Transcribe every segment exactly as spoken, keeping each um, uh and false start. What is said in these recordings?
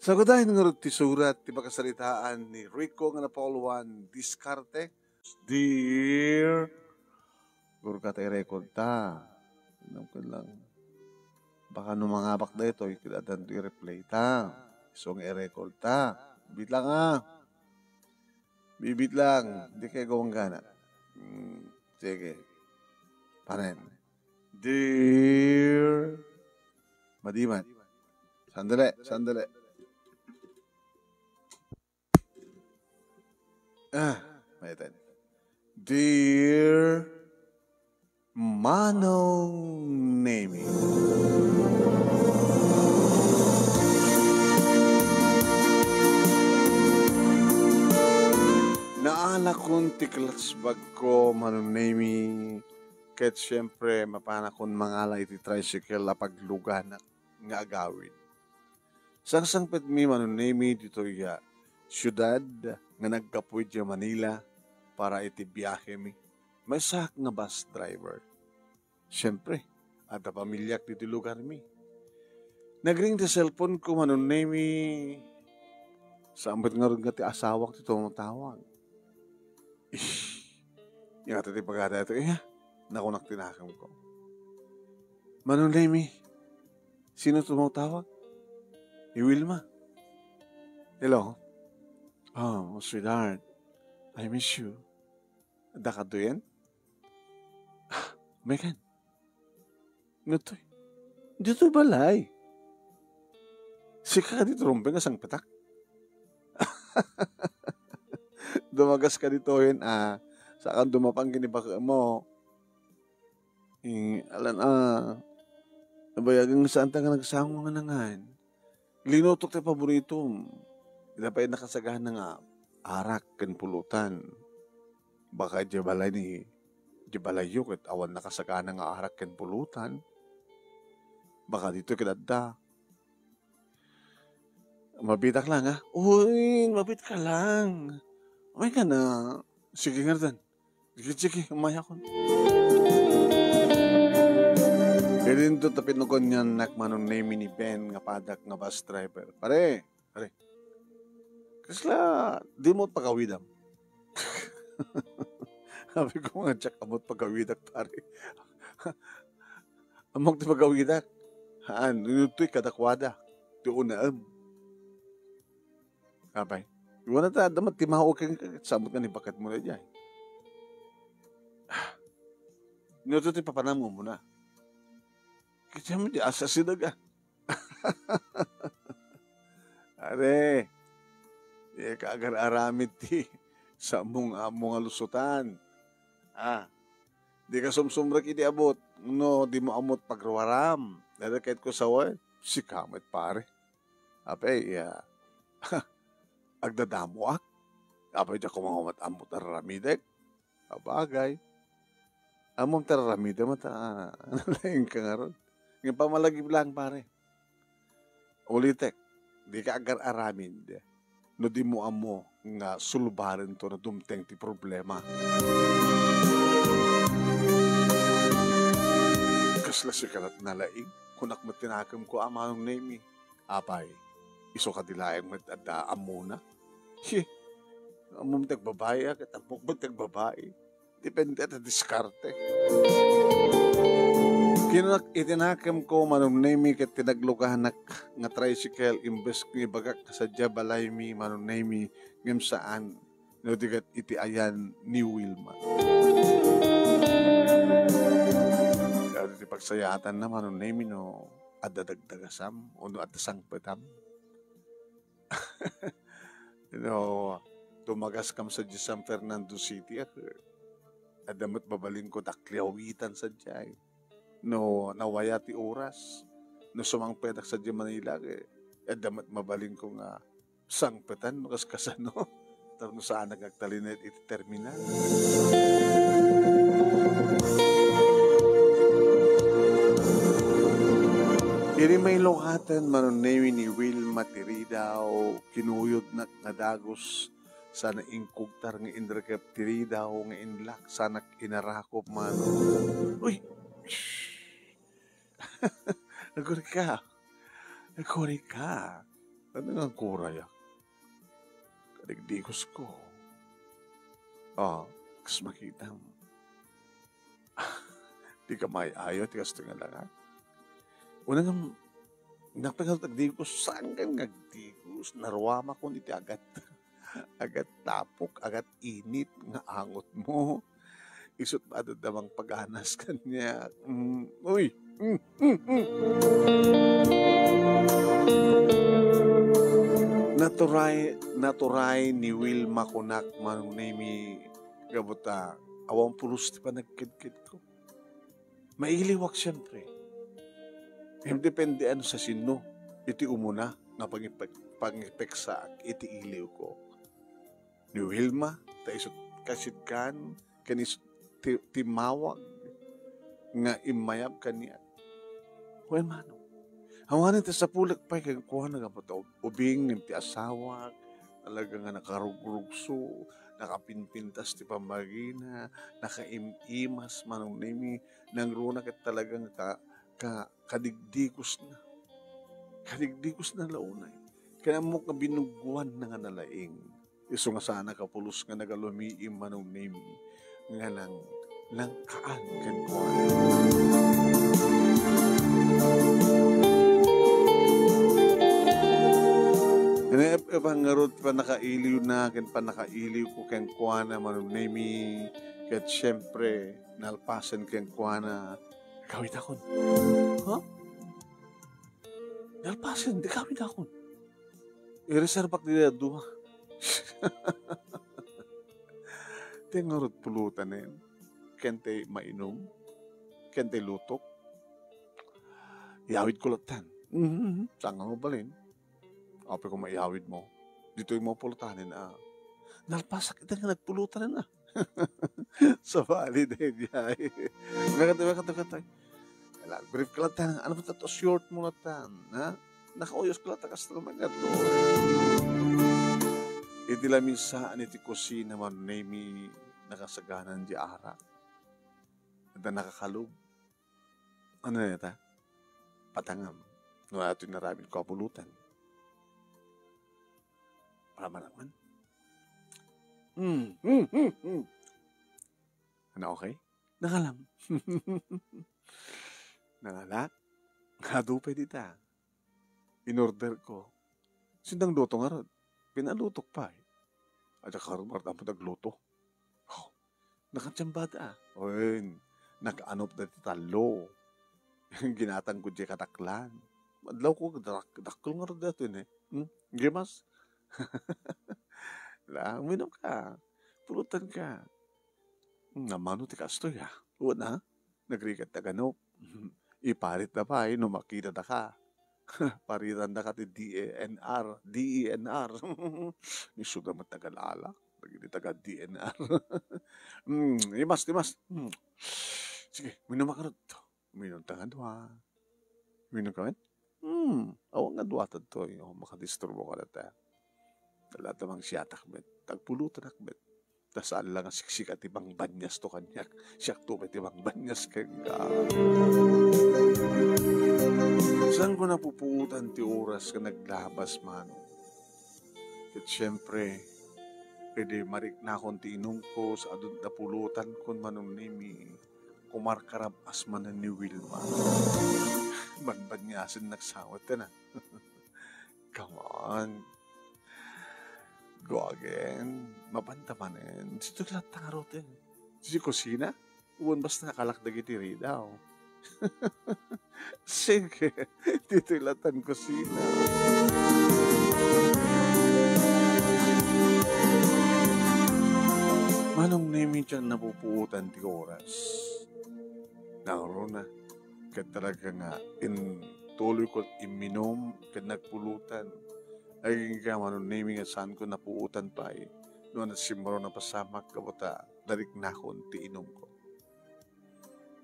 Nagadayon ngarud ti surat ti pakasaritaan ni Rico nga Napoleon Discarte. Dear, gurka ta i-record ta. Ano ko lang. Baka no mangabak daytoy, kailangan to i-replay ta. So nga i-record ta. Bit lang ah. Bibit lang. Di kayo gawang gana. Hmm, sige. Panen. Dear. Madimat. Sandali, sandali. Ah, maitan. Dear Manong Nemi. Naalakon ti clutch bag ko, Manong Nemi, ket siyempre, mapanakon mangala iti tricycle a pagluganak nga agawid. Sangsangpetmi, Manong Nemi, ditoy a siudad nga naggapu idiay Manila para iti biahemi. Maysaak nga bus driver. Siyempre, adda pamiliak ditoy lugarmi. Nagring ti cellphone ko, Manong Nemi. Saan met ngarud nga ti asawak ti tumatawag? Ish, nga ti pagada ito, iya. Nakunak ti nakemko. Manong Nemi, sino tumatawag? I Wilma. Hello? Oh, sweetheart. I miss you. Adda kaduyen? Ah, mekan. Ngatoy. Ditoy balay. Sika ditoy rumbeng nga sangpetak. Dumagas ka ditoyen, ah. Saan dumapang ken ni baket mo? Eh, alan, ah, nabayagan nga saan ta nga nagsango nga nangan. Linutok ti paboritom. Ida pay nakasagana nga arak ken pulutan. Baka idiay balay ni, idiay balayyo ket awan nakasagana nga arak ken pulutan. Baka ditoy ket adda. Mabitak lang, ha? Uy, mabit ka lang. Umay ka na. Sige, ngardan. Sige, sige, umayakon. Idinto ta pinukonniannak, Manong Nemi, ni Ben nga padak nga bus driver. Pare, pare. Kasla, dimo pagawidam. Sabi ko, nga, "Diak amot pagawidak, pare." Ammok ti pagawidak. Haan, inuttoy kadakuada. Ti unaem. Apay. Iwan na ta, adda met ti maawag ken, samot nga ni baket mo na diay. Inuttoy ti papanam mo muna. Kasi mo di asa sidaga. Are, di ka agar-aramid ti sammong ammo nga lusutan. Ah, di ka sumsumrek iti abut, no, di mo ammot pagruaram. Dada ket ko sawen, sika met pare. Apay, ya. Agdadamoak. Apay, diak kumangumat ammot araramidek. Abagay. Ammom ti araramidem, ta, laeng ka ngarud. Ngem pamalagip lang, pare. Ulitek, di ka agar-aramid no di mo ammo nga sulbaren to no dumteng ti problema. Kasla sika lat nalaing, kunak met ti nakemko a Manong Nemi. Apay, isu kadi laeng met adda ammona? He, ammom ti agbabai, a, ket ammok met ti agbabai. Depende ta diskarte. Kinunak iti nakemko, Manong Nemi, ket tinagluganak nga tricycle imbes nga ibagak sadiay balaymi, Manong Nemi, ngem saan no di ket iti ayan ni Wilma. Kaya iti pagsayaatan na, Manong Nemi, no adda dagdagasam, o no adda sangpetam. No, tumagaskam sadiay San Fernando City, a, adda met mabalinko dakliawitan sadiay. No, nawaya ti oras. No, sumangpetak sadiay Manila, a, adda met mabalinko nga sangpetan, no, kas-, kasano. Tapno saanak nga agtalinaed iti terminal. Idi mailukaten, Manong Nemi, ni Wilma ti ridaw, kinuyodnak nga dagus, sana inkugtar nga inrekep ti ridaw nga inlak, sanak inarakop, Manong. Uy! Shh! Agurika. Agurika. Ania nga agkurayak? Kadigdigusko. Ah, kas makitam. Dika maay-ayo ti kastoy nga langag. Unay ngem, napay nga agdigos, saan nga agdigos? Naruamakon iti agat, agat tapok, agat init nga angotmo. Isut' adda mangpaganas kaniak. Mm, uy. Mm, mm, mm. Naturay, naturay ni Wilma kunak, Manong Nemi, gapu ta awan pulos ti panagkedkedko. Mailiwak, siempre. Ngem depende no sa sino iti umuna nga pangipek-, pangipeksaak iti iliwko. Ni Wilma, ta isut' kasidkan, ken isut' ti-, timmawag nga immayab kaniak. Wen, mano. Awanen ti sapulek pay kenkuana gapu ta ubing ti asawak, talaga nga nakarugrugso, nakapinpintas ti pammagina, nakaim-imas, Manong Nemi, nangruna ket talaga nga ka-, ka-, kadigdigosna. Kadigdigosna la unay. Ken ammok nga binuggoanna nga nalaing. Isu nga saan a kapulos nga nagalumiim, Manong Nemi, nga nang-, nangkaan kenkuana. Ket ep-, epan ngarud pannakailiwna ken pannakailiwko kenkuana, Manong Nemi, ket siempre, nalpasen kenkuana, agawidakon. Ha? Nalpasen, agawidakon. Ireserbak dita dua. Ti ngarud pulutanen, ken ti mainum, ken ti lutok. Iyawidko latta. Mhm, saan nga mabalin. Apay ko maiyawidmo. Ditoy mo pulutanen, a. Nalpasak ita nga nagpulutanen, a. Sabali daydiay. Nga katoy, nga katoy, nga katoy. Ala, brief ka latta. Ania met ti short mo latta, ha? Nakauyos ka latta, kasta man nga to. Iti lamisan iti kusina, Manong Nemi, nakasaganan ti arak. Adda nakakalub. Ania dayta? Patangam. No, atoy inaramidko a pulutan. Para man. Hmm, hmm, hmm, hmm. Ania, okay? Nakalam. Nangalak? Adu pay dita. Inorderko. Sino nangluto ngarud? Pinalutok pay. Adda ngarud, marta mo nagluto. Oh, nakatiambada, a. Wen, nakaanop da ti tallo. Ginatangko diay kadaklan. Adlawko, dak-, dakkel ngarud daytoy, ne. Hmm? Gimas? La, uminumka. Pulutanka. Hmm, ammano ti kastoy, a. Wen, a? Nagrigat ti aganok. Iparitda pay no makitada ka. Paritandaka ti D E N R, D E N R. Isuda met nagalalak dagiti taga D E N R. Hmm, imas, imas. Hmm. Sige, uminumka ngarud. Uminumta nga dua. Uminumka met? Hmm, awan nga duata ditoy. O, makadisturboka latta. Ala, ta mangsiatak met. Agpulutanak met. Ta saan la nga siksika ti mangbaniasto kaniak. Siakto met ti mangbanias kenka. Saanko napupuotan ti oras nga naglabas, mano. Ket siempre, idi mariknakon ti inumko, sa adun-, napulutanko, Manong Nemi, kumarkarab-as manen ni Wilma. Banbaniasen nagsawat, a. Come on. Go again. Mapanta manen. Ditoy latta ngaruden. Ditoy kusina? Wen basta nakalak dagiti ridaw. Sige. Ditoy latta kusina. Manong Nemi, diak napupuotan ti oras. Nangruna. Ket talaga nga intuloyko imminum ket nagpulutan. Agingga, Manong Nemi, nga saanko napuotan pay no ania ti simmaruno a pasamak gapu ta nariknakon ti inumko.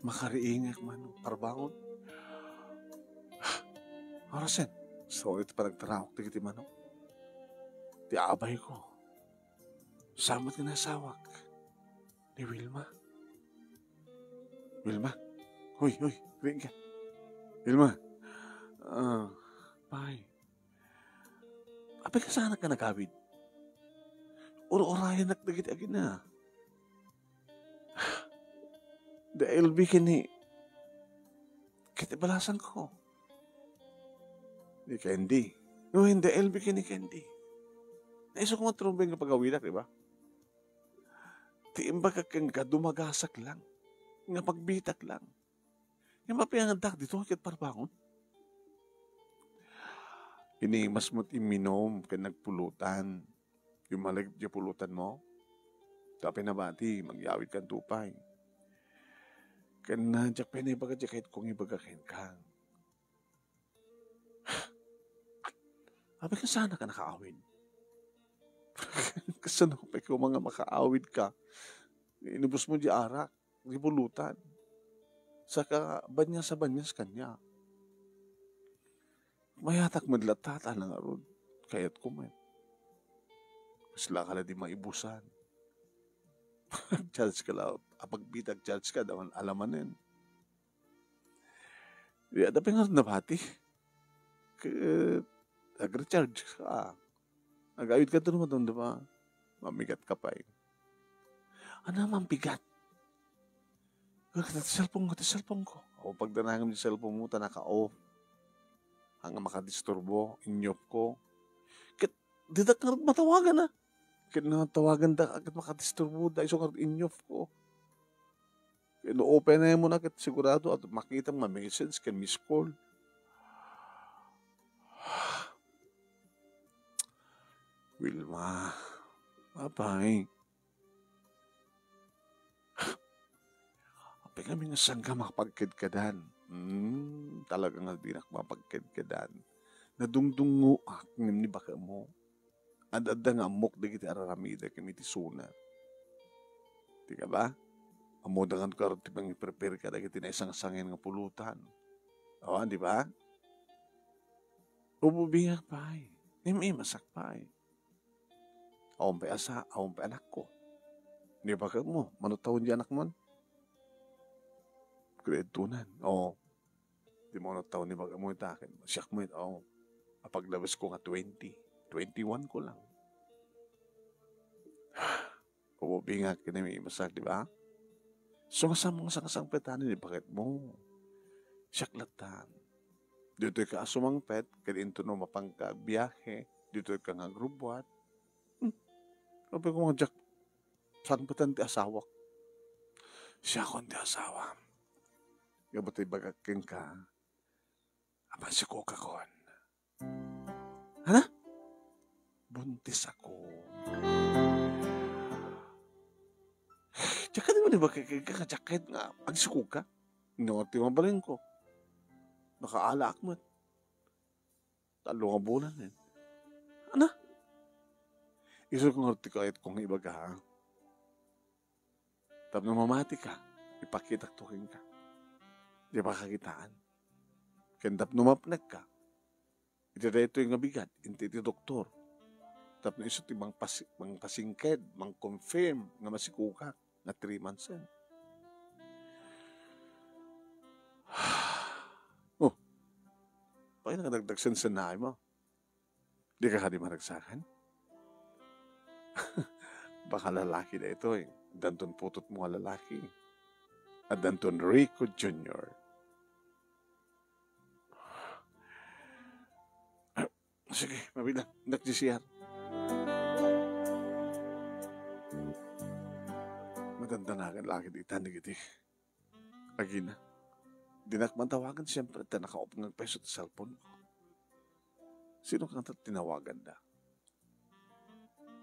Makariingek, Manong, parbangon. Orasen, sa iti panagtarawak dagiti manok. Ti abayko. Saan met nga asawak? Ni Wilma. Wilma? Hoy, hoy, ring ka. Wilma. Ah, pay. Apay, kasano ka nagawid? Ur-urayanak dagiti agina. Di L B ken ni, ket ibalasangko. Ni Candy. No, hindi, L B ken ni Candy. Naiso ko nga trumbeng nga pagawidak, di ba? Ti imbagak kenka, dumagasak lang. Nga pagbitak lang. Nga mapiangandak dito, ket parbangon. Inimas mo't imminom ken nagpulutan. Yumaleg diay pulutan mo. Tapay nabati, magyawid kanto pay. Ken na, diak pay naibaga diay kayat kong ibaga kenka. Apay, kasano ka nakaawid? Kasano pay koma nga makaawid ka? Inubos mo diay arak, di pulutan. Saka banyas a banyas kaniak. Mayatak met latta, ta ngarud, kayatko met. Kasla ka la di maibusan. Charge ka la, apagbitak charge ka, daman alamanen. Di, adda pay ngarud nabati. Ket, nag-recharge ka. Nagawid ka, dumadumduma. Mamigat ka pay. Ano, mamigat? Ket ti cellphone ko, ti cellphone ko. O, pagdanangem ti cellphone mo, ta naka-off. Ania makadisturbo, inyop ko. Ket, didak ngarud matawagan, a. Ket no tawagan da, ket makadisturbo da, isu ngarud inyop ko. Ket no open mo na, ket sigurado, at makita mo nga message, ken miss call. Wilma, apay. Apay ngamin, saan ka mapagkedkedan? Hmm, talaga nga dinak mapagkedkedan. Nadungdungngoak ngem ni baket mo. Ad-adda nga ammok dagiti ar-aramidek iti suna. Di ka ba? Ammoda ngarud ti pangiprepare ka dagiti naisangsangen nga pulutan. O, di ba? Ububingak pay. Ngem imasak pay. Awan pay asa-, awan pay anakko. Ni baket mo, mano taon di anakmon? Grade two nan. O. Di mo taon ni baket mo ita, ken siak met, o. Apaglabes ko nga twenty. Twenty-one ko lang. Ububingak ken imasak, di ba? So, nga saan mo nga sangasangpetan ni baket mo? Siak latta. Ditoy ka a sumangpet, ket intono mapanka agbiahe, ditoy ka nga agrubbuat. Hmm. Apay koma diak sangpetan ti asawak. Siakon ti asawam. Gapu ta ibagak kenka, a mansikukakon. Ania? Buntisakon. Diak kadi man ibagak kenka nga diak kayat nga agsikuka. No, ti mabalinko. Nakaalaak met. Tallo nga bulan, e. Ania? Isu ko ngarud ti kayatko nga ibaga, ha? Tapno mamati ka, ipakitak to kenka. Di pakakitaan. Ken tapno mapnek ka, iti daytoy nga bigat, inted ti doktor. Tapno isu ti mangpasi-, mangpasingked, mangconfirm nga masikukak nga three months, e. O, apay nga nagdagsensennaay mo? Di ka kadi maragsakan? Baka lalaki daytoy. Addanton putotmo nga lalaki. Addanton Rico Junior. Sige, mabilang. Innak diay C R. Madandanagan la ketdi itan dagiti agina. Dinak man tawagan, siempre, ta naka-off nga pay isu ti cellphone ko. Sino kayat ti nawaganda?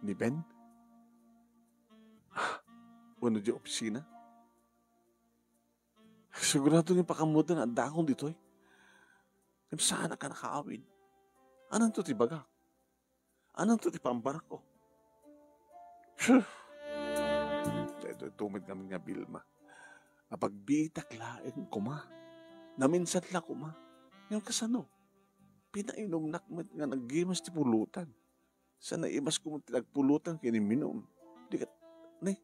Ni Ben? Wenno diay opisina? Sigurado nga pakaammoda nga addaakon ditoy. Ngem saanak a nakaawid. Ananto ti ibagak? Ananto ti paambarakko? Phew! Daytoy tumid ngamin nga Vilma. Apagbitak laeng koma. Naminsan la koma. Ngem kasano? Pinainumnak met nga naggimas ti pulutan. Sa naimas ko met ti nagpulutan ken imminum. Di ket, ne?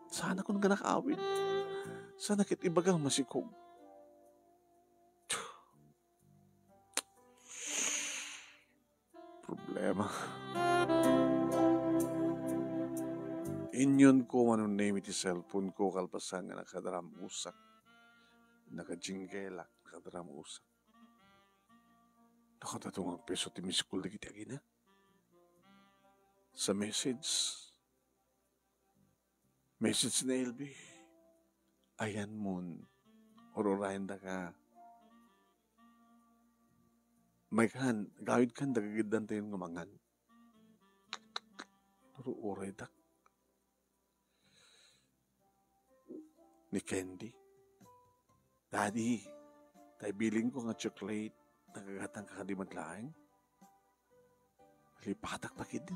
Saanak nga nakaawid. Saanak ket ibaga nga masikog. problema. Inyonko Manong Nemi ti cellphone ko kalpasan nga nakadram-usak. Nakajinggelak, nakadram-usak. Nakadato nga agpeso ti miss call dagiti agina. Sa message, message ni Elvi. Ayanmon, ur-urayendaka. Maykan, agawidkan, dagagiddantayon nga mangan. Ur-uraydak. Ni Candy. Daddy, tay bilinko nga chocolate, nagagatangka kadi met laeng? Lipatak pa ketdin.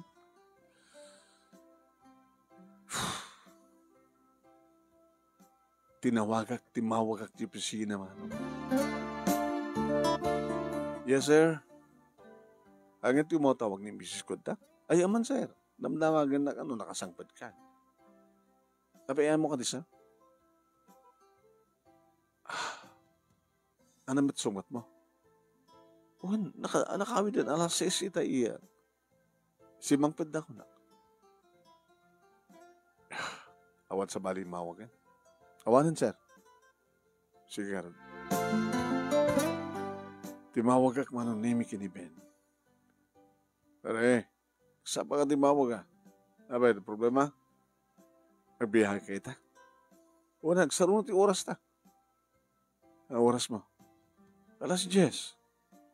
Tinawagak, timmawagak ti opisina, Manong. Yes, sir. Ania ti umatawag ni misis ko ita? Ay, aman, sir. Damdamagennak no nakasangpetka. Apay, ayanmo kadi, sir? Ah, ania met sungatmo? Wen, naka-, nakawiden alas sais ita iya. Simmangpetda, kunak. Awan sabali immawag, eh. Awanen, sir. Sige, ngarud. Timmawagak, Manong Nemi, ken ni Ben. Pare, sapa nga timmawag, ah? Apay, problema? Agbiaheka ita? Wen, agsarona ti orasta. Ania orasmo? Alas dies.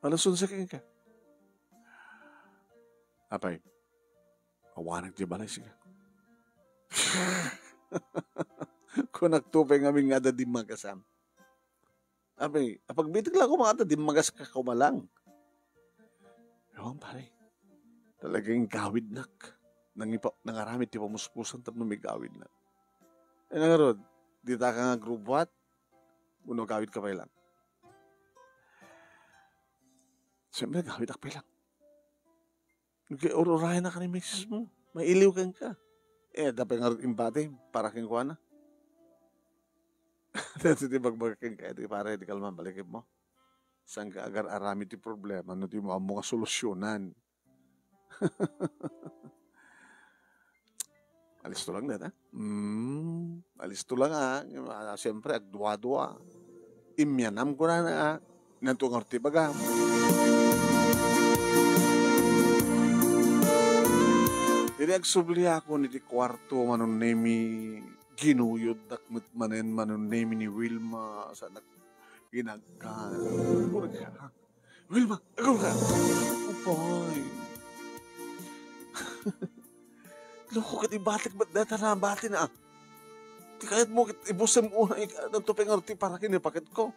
Alas onse kenka. Apay, awanak diay balay, sika. Kunakto pay ngamin nga adda dimmagasam. Apay, apagbitek la koma nga adda dimmagaska koma lang. Awan, pare. Talaga nga igawidnak. Nangipa-, nangaramid ti pamuspusan tapno maigawidnak. Ay, ngarud, ditaka nga agrubbuat? Wenno agawidka pay lang? Siyempre, agawidka pay lang. Ur-urayennaka ni misismo. Mailiw kenka. Eh, adda pay ngarud imbati para kenkuana. Daytoy ti ibagbaga kenka, iti pare, di kalman, balikipmo. Saanka agar-aramid ti problema no dimo ammo nga solusyonan. Alisto lang dayta. Mm, alisto lang, ah. Ah, siyempre, agdua-dua. Immianam, kunana, ah. Nanto nga ti bagam. Idi agsubliakon iti kuarto, Manong Nemi, ginuyoddak met manen, Manong Nemi, ni Wilma, sa nag-, ginagkan. Kurka. Wilma, agurka! Apay. Loko ket ibatik met dayta nabatina. Ti kayatmo ket ibusem unay, nanto pay ngarud ti para ken ni paketko.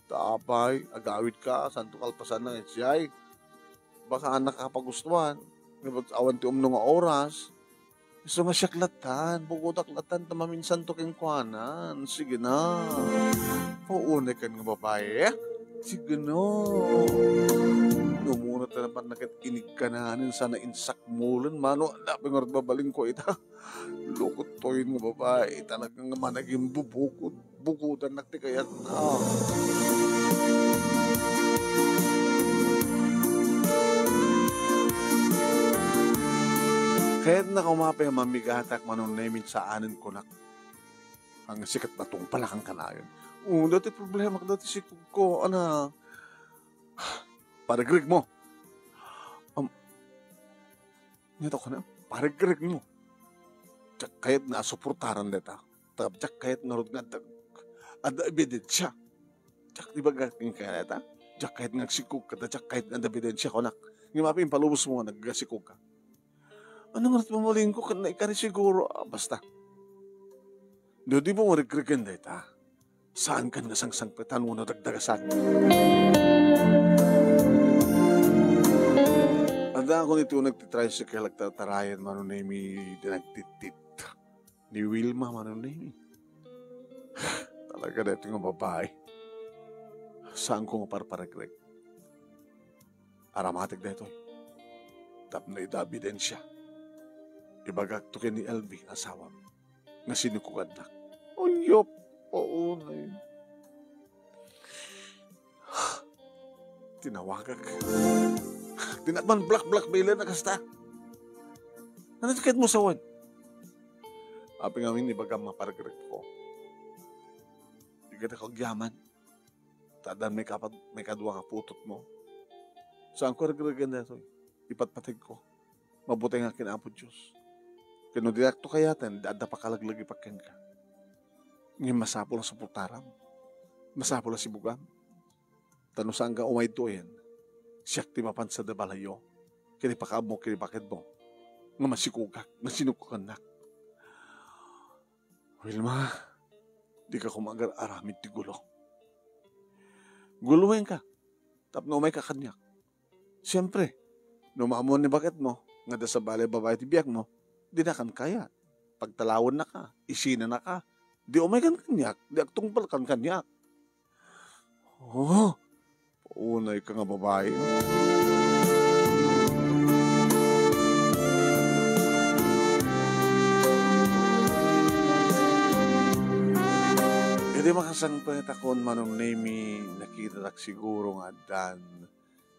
Ta apay, agawidka, saanto kalpasanna nga idiay. Baka annak a pagustuan. Ngarud awan ti umno nga oras. Isu nga siak lattan, bugodak lattan ta maminsanto kenkuanan. Sige na. Paunay ken nga babai, eh? Sige na. Umuna ta napan naket inigkananen sana insakmulen, mano, adda pay ngarud babalinko ita. Loko toyen nga babai, talaga nga managing bubukod. Bugodannak ti kayatna. Kayatna koma pay a mamigatak, Manong Nemi, saanen, kunak. Ang sikat na tungpal a kankanayon. Oh, daytoy problema, daytoy sikogko, ana. Paregregmo. Um, Ania ti kuna, paregregmo. Diak kayat nga asuportaran dayta. Ta diak kayat ngarud nga adda, adda ebidensia. Diak ibagak kenka dayta. Diak kayat nga agsikog ka, ta diak kayat nga adda ebidensia, kunak. Ngem apay impalubosmo nga nagsikog ka? Ania ngarud ti mabalinko ket naikari siguro, ah, basta. No dimo maregregen dayta, saankan nga sangsangpetan wenno dagdagasan. Addaakon iti uneg ti tricycle, agtartarayan, Manong Nemi, ti nagtittit ni Wilma, Manong Nemi. Talaga daytoy nga babai. Saanko nga parparegreg. Aramatek daytoy. Tapno adda ebidensia, ibagakto ken ni Elvi nga asawam nga sinikogannak. Ayup, paunay. Tinawagak. Di na man black-black bailer na kasta. Ano ti kayat mo sawen? Apay ngamin ibagam nga paragregko. Di ka agyaman. Ta addan maikapad-, maikadua nga putotmo. Saanko regregen daytoy. Ipatpategko. Mabuteng nga ken Apo Dios. Ken no diakto kayaten, adda pakalaglagipak kenka. Ngem masapul a suportaram. Masapul a sibugam. Ta no saan nga umay duayen, siak ti mapan sadi balayyo, ken ipakaammo ken ibakedmo nga masikugak, nga sinukokannak. Wilma, dika koma agar-aramid ti gulo. Guloenka, tapno umayka kaniak. Siempre, no maammoan ni baketmo nga adda sabali a babai ti biagmo, dinakan kayat. Pagtalawennaka, isinanaka. Di umaykan kaniak, di agtungpalkan kaniak. Oh, paunayka nga babai. Idi makasangpetakon, Manong Nemi, nakitatak siguro nga addan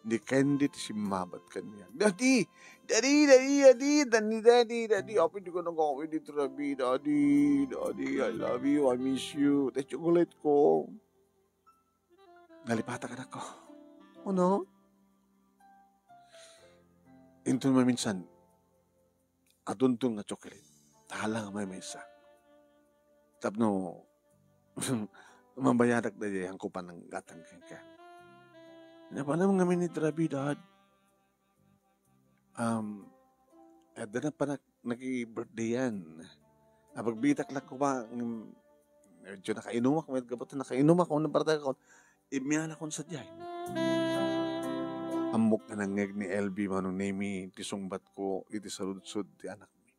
ni Candy ti simmabat kaniak. "Daddy! Daddy! Daddy! Daddy! Daddy! Daddy! Daddy! Apay dika nagawid iti rabii, Daddy! Daddy, I love you, I miss you. Ti chocolate ko." Nalipatak, anakko. Ano? Inton maminsan, adunton nga chocolate. Tala nga maymaysa. Tapno, mabayadak daydiay, haanko pay nanggatang kenka. Napanem ngamin iti rabii, Dad. Um, adda na pay nak-, naki-birthday-an. Apagbitak lang ko ba, mm, medyo nakainumak, may gabat nakainumak, kung napartay ko, immianakon sadiay. Ammok nga nangngeg ni L B, Manong Nemi, ti sungbat ko, iti saludsod ti anakmi.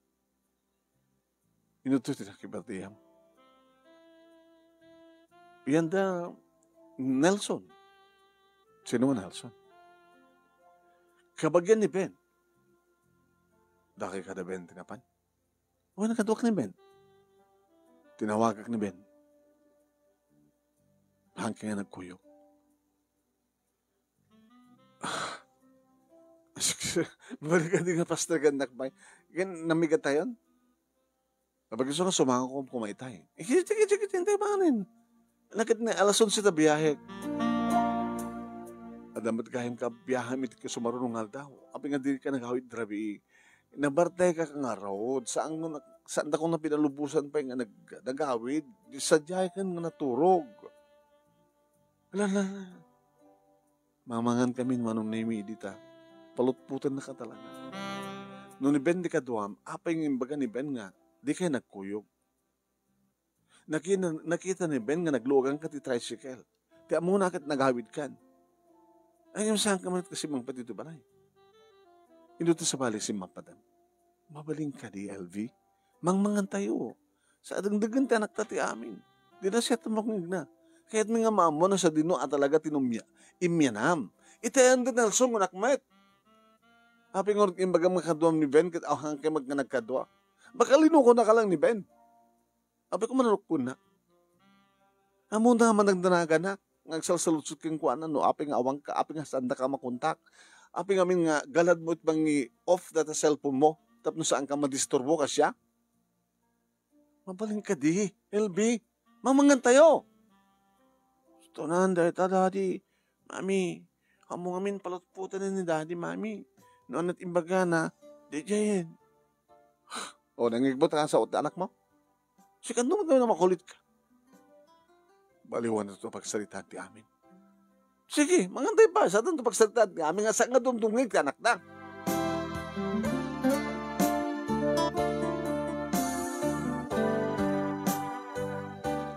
Inutto ti nakibatiam. Yanda Nelson. Sino nga Nelson? Kabagian ni Ben. Dakay kada Ben ti napan? Wen, nakaduak ni Ben. Tinawagak ni Ben. Hangke nga nagkuyog. Ah. Balik ka di nga pastor gannak, bay. Ken, namigatayon? Apay isu nga sumango koma itay. Eh, kiti, kiti, kiti, intay manen. Naket na alas onse ta biyahe. Adda met gayam ka biyahem iti kasumaruno nga aldaw. Apay nga dika nagawid rabii. Nabartay ka ngarud. Saan nga nak-, saan da kong napinalubosan pay nga nag-, nagawid. Di sadiay ken nga naturog. Ala, ala, ala. Mamangan kami ni Manong Nemi dita. Palutpotennaka talaga. No ni Ben ti kaduam, apay nga imbaga ni Ben nga, dikay nagkuyog? Nakita, nakita ni Ben nga nagluaganka ti tricycle. Ti ammona ket nagawidkan. Ay, saanka met kasi mangpet iti balay? Inutto ti sabali, simmapadam. Mabalin kadi, L V? Mangmangantayo. Sa dengdegen ti anakta ti amin. Dina siya tumukngegna. Kayatmi nga maammo no sadino a talaga ti numya-, immianam. Itay ayan da Nelson, kunak met. Apay nga imbagam nga kaduam ni Ben, ket awan kay magkanagkadua. Baka linukonaka lang ni Ben. Apay ko manarukponna. Ammona nga managdanaganak, nga agsalsaludsod kenkuana, no apay nga awanka, apay nga saandaka makontak, apay ngamin nga galadmo it mangi-off data cellphone mo, tapno saanka madisturbo, kasya? Mabalin kadi, L B. Mangmangantayo. Gusto na, dayta, Daddy. Mami, ammo ngamin palutpotan ni Daddy, Mami. No aniat imbagana, di jayen. O, nangigbot ka sa anakmo? Sika, no, no, makulit ka. Baliwan to pagsaritaan ti amin. Sige, mangantay pa. Sa aton to pagsaritaan ti amin nga sa nga dumdumngeg ti anakna.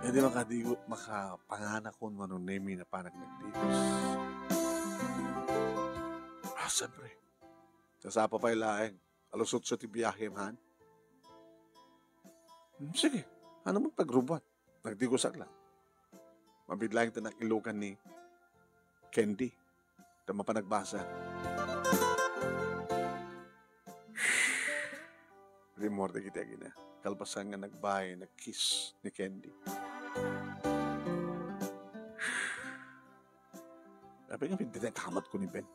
Hindi makadigo, makapanganakon Manong Nemi na panagdigos. Ah, siyempre. Sasapa pay laeng. Alas otso ti biyahem, han? Hmm, sige. Ano mo pagrubuan? Nagdigosak lang. Mabid laeng ta nakilugan ni Candy. Ta mapanagbasa. Rimmuar dagiti agina. Kalpasan nga nagbaay, nag-kiss ni Candy. Apay nga pindinay kamat ko ni Ben.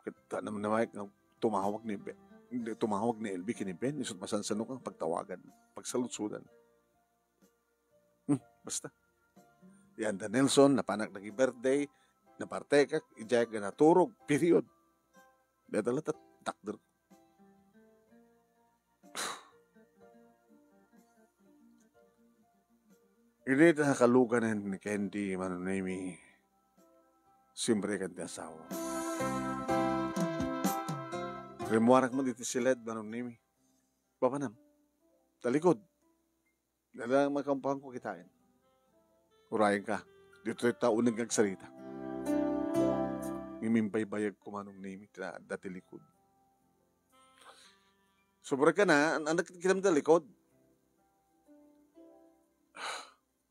Ket ta-, nam-, namay nga tumawag ni Ben, tumawag ni L B ken ni Ben, isut' masansano nga pagtawagan, pagsaludsodan. Hmm, basta. Yan, da Nelson, napanak nagi birthday, napartekak, idiay nga naturog, period. Deta latta, takder. Idi ta nakaluganen ni Candy, Manong Nemi, siempre ken ti asawa. Rimmuarak met iti siled, Manong Nemi. Papanam, talikod. Dada makampahanko kitaen. Urayenka. Ditoy ta uneg nga agsarita. Ngem imbaybayagko, Manong Nemi, ta adda ti likod. Sobra ka na, an-, anak, kinam ta likod.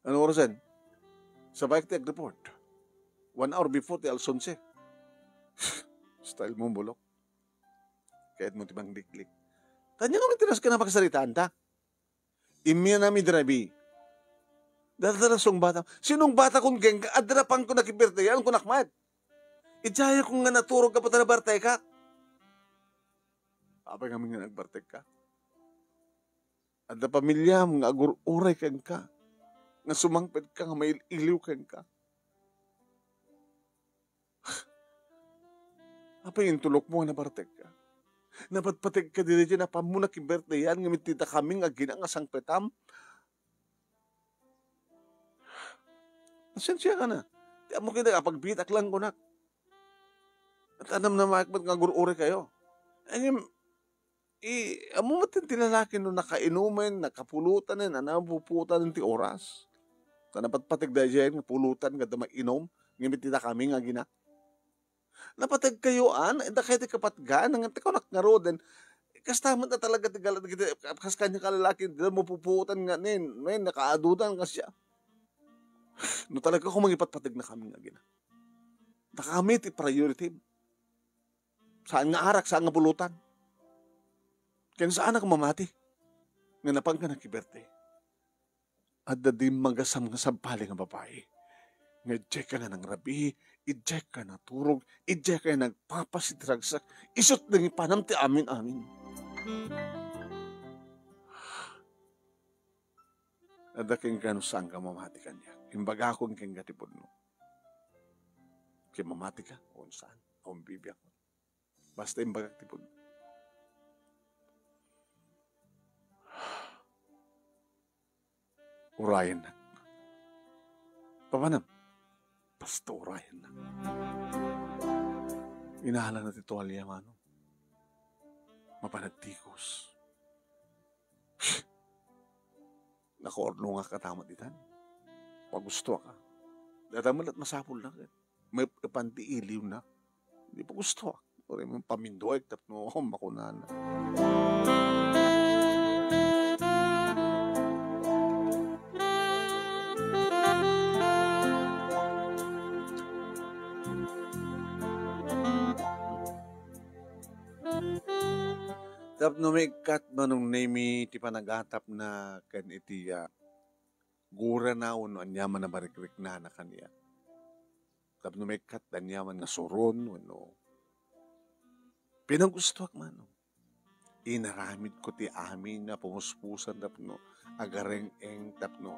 Ano orasen? Sabayek ti ag-report. One hour before ti alas onse. Style mo, bulok. Kayat mo ti mangliklik. Tanya nga matiras ka na pagsaritaan ta. Imminam idi rabii. Dada rason bata. Sinong bata kun geng-, adda pangko nakibirthday, an kunak met. Idiay ko nga naturog ka pata nabartekak. Apay ngamin nga nagbartekka? Adda pamiliam nga agur-uray kenka, nga sumangpet ka nga mail-iliw kenka. Apay intulok mo nga nabartekka? Napatpategka diri ti napanmo nakibirthdayan, ngem iti dakami nga agina nga sangpetam? Pasensia ka na. Ti ammo ket apagbitak lang kunak. At anam na maikmat nga agur-uray kayo. Ay, ngem, i-, ammo met ti lalaki no nakainumen, nakapulutanen, a, napuputanen ti oras. Ta napatpateg daydiay nga pulutan nga adda mainum, ngem iti dakami nga agina. Napatagkayo, an? Dakayo ti kapatgan, ngem ti kunak ngaruden, kasta met a talaga ti gala-, dagiti, kas kaniak a lalaki, dida mapupuotan nga nen, nen, nakaadudan nga siya. No talaga kung mangipatpateg na kami nga agina. Dakami ti priority. Saan nga arak, saan nga pulutan. Ken saan nga mamati. Nga napan ka nakibirthday. Adda dimmagasam nga sabali nga babai. Nga idiay ka nga nangrabii, idiay ka naturog, idiay ka nagpapas iti ragsak, isut' nangipanam ti amin-amin. Adda kenka no saan ka mamati kaniak. Imbagakon kenka ti pudno. Ken mamati ka, o saan, o bibiak. Basta imbagak ti pudno. Urayennak. Papanam, basta urayennak. Inalana ti tualya, Manong. Mapan agtikos. Nakaurnongak a tamat ditan. Pagustoak a. Dayta met la ti masapulna ket maipan ti iliwna. Di pagustoak. Uray man paminduek tapno makunana. Tapno maikkat, Manong Nemi, ti panagatapna ken iti, ah, gurana wenno aniaman a marikriknana kaniak. Tapno maikkat, aniaman nga suron wenno pinagustoak, Manong. Inaramidko ti amin a pumuspusan tapno agareng-eng tapno,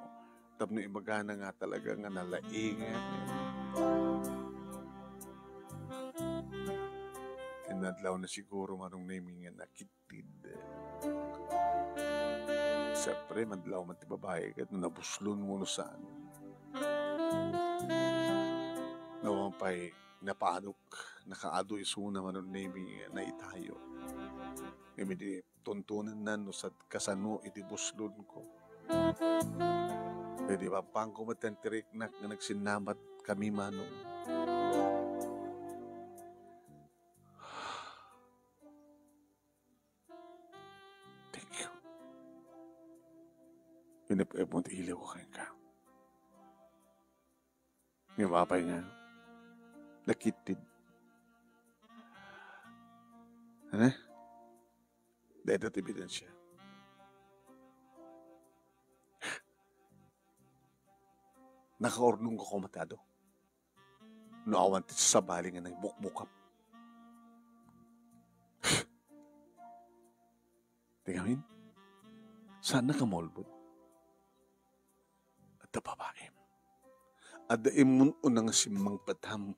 tapno ibagana nga talaga nga nalaingan. Inadlaw na siguro, Manong Nemi, nga nakittid. Siyempre, madlaw man ti babai ket no nabuslon wenno saan. No, pay, napadok, nakaadu isuna, Manong Nemi, nga naitayo. Ngem idi tuntunenna no sad-, kasano idi buslonko. Idi papanko met ti riknak nga nagsinnamat kami, Manong. Thank you. Inep-ep mo ti iliw ko kenka. Ngem apay nga nakittid. Ano? Dayta ti ebidensia. Nakaurnong ka koma ti adu. No awan ti sabali nga nagbukbukam. Ngamin, saan nga maulbod. Adda babaim. Adda immun-una nga simmangpetam.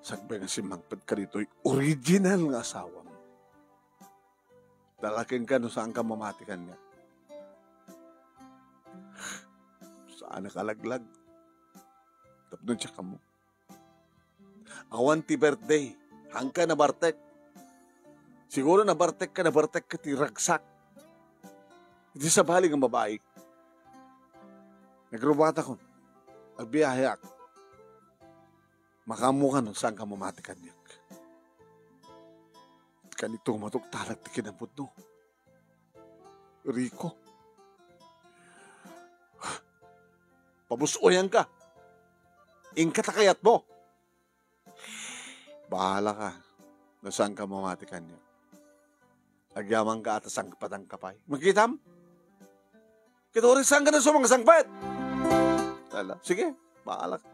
Sakbay nga simmangpetka ditoy original nga asawam. Dalakenka no saanka mamati kaniak. Saan a kalaglag. Tapno diak ammo. Awan ti birthday. Haanka nabartek. Siguro nabartekka, nabartekka ti ragsak. Iti sabali nga babai. Nagrubatakon. Agbiaheak. Makaammoka no saanka mamati kaniak. Kanito matuktalak ti kinapudno. Rico. Pabus-oyanka. Inka ta kayatmo. Bahalaka. No saanka mamati kaniak. Agyamanka a ta sangpetanka pay. Makitam? Ket uray saanka nga sumangpet. Ala, sige, bahalak.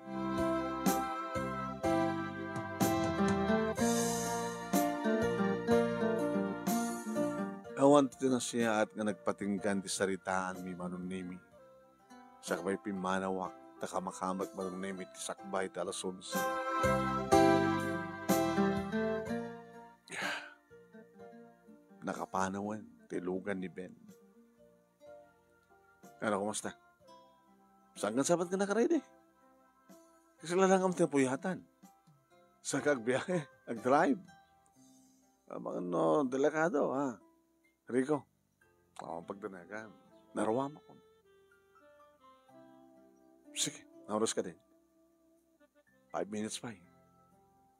Awan ti nasiyaat nga nagpatinggan ti saritaanmi, Manong Nemi. Sakbay pimmanawak, ta kamakamek, Manong Nemi, ti sakbay ti alas onse. Nakapanawen ti lugan ni Ben. Ano, kumusta? Saan ka sabad nga nakaredy? Kasi lalang ti napuyatan. Saan ka agbiahe, agdrive? Amangan no, delikado, ha? Rico, awan pagdanagan. Naruam ako. Sige, nauros ka din. Five minutes pa eh.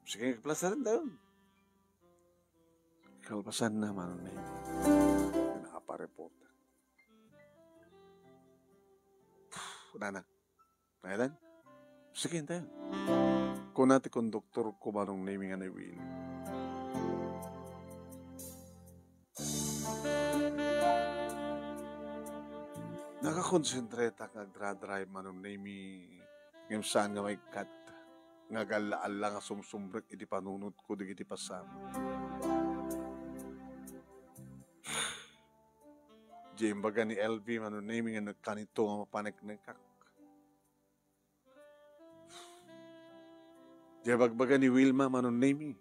Sige, plasarin tayo. Kalpasan na, Manong Nemi. Nakapareport. Nana, Ayan. Sige, hintayan. Kuna ti konduktor ko, Manong Nemi, nga ni Willie. Nakakonsentrate ak nga agdra-drive, Manong Nemi, ngem saan nga maikkat nga agalla-alla nga sumsumrek iti panunotko dagiti pasamak. Diay imbaga ni L V, Manong Nemi, nga nagkanito nga mapaneknekak. Diay bagbaga ni Wilma, Manong Nemi,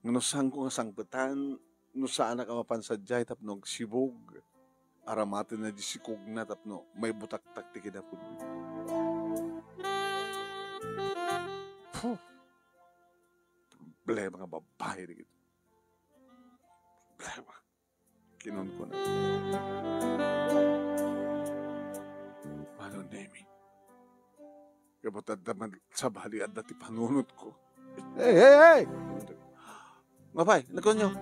nga no saanko nga sangpetan, no saanak a mapan sadiay tapno agsibug, aramatenna diay sikogna tapno maibutaktak ti kinapudno. Puh! Problema nga babai dagiti. Problema. Kinunkuna. Manong Nemi. Kabut adda man sabali adda ti panunotko. Hey, hey, hey! Apay, nakunyo.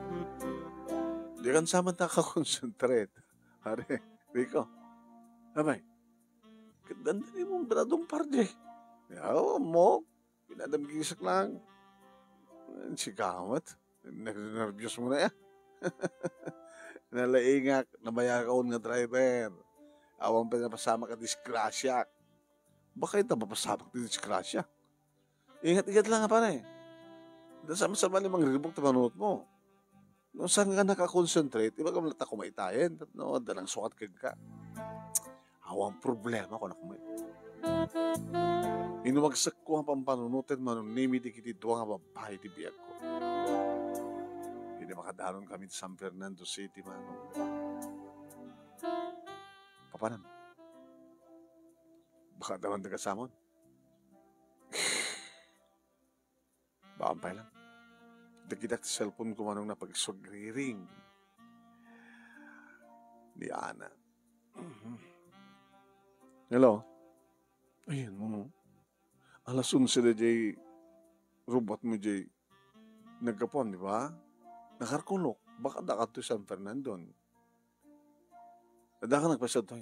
Dikan sa man nakakonsentrate. Are, Rico. Apay. Ket dandani mo, bradong parde. Yaw mo. Pinadamgisak lang. Sigamat. Ner-, nerbios mo na ya. Nalaingak, nabayakaon nga driver. Awan pay napasamak a disgrasya. Baka ita mapasamak ti disgrasya. Ingat-ingat lang, pare. Da sama-sama ni mangribok ti panunot mo. No saan nga nakakonsentrate, ibagam latta kumaitayen, no, adda nangsukat kenka. Awan problema, kunak met. Inumagsekko a pampanunoten, Manong Nemi, dagiti dua nga babbai ti biagko. Idi makadanon kami ti San Fernando City, Manong. Papanam. Baka daman taga Samon. Baka pay lang. Dagidak ti cellphone ko, Manong, napagsuagriring ni Ana. Mhm. Hello? Ayan, Manong. Alas onse da jay rubat mo jay naggapuam, di ba? Nakarkulok. Baka da kadto San Fernando. Adda ka nagpasadto.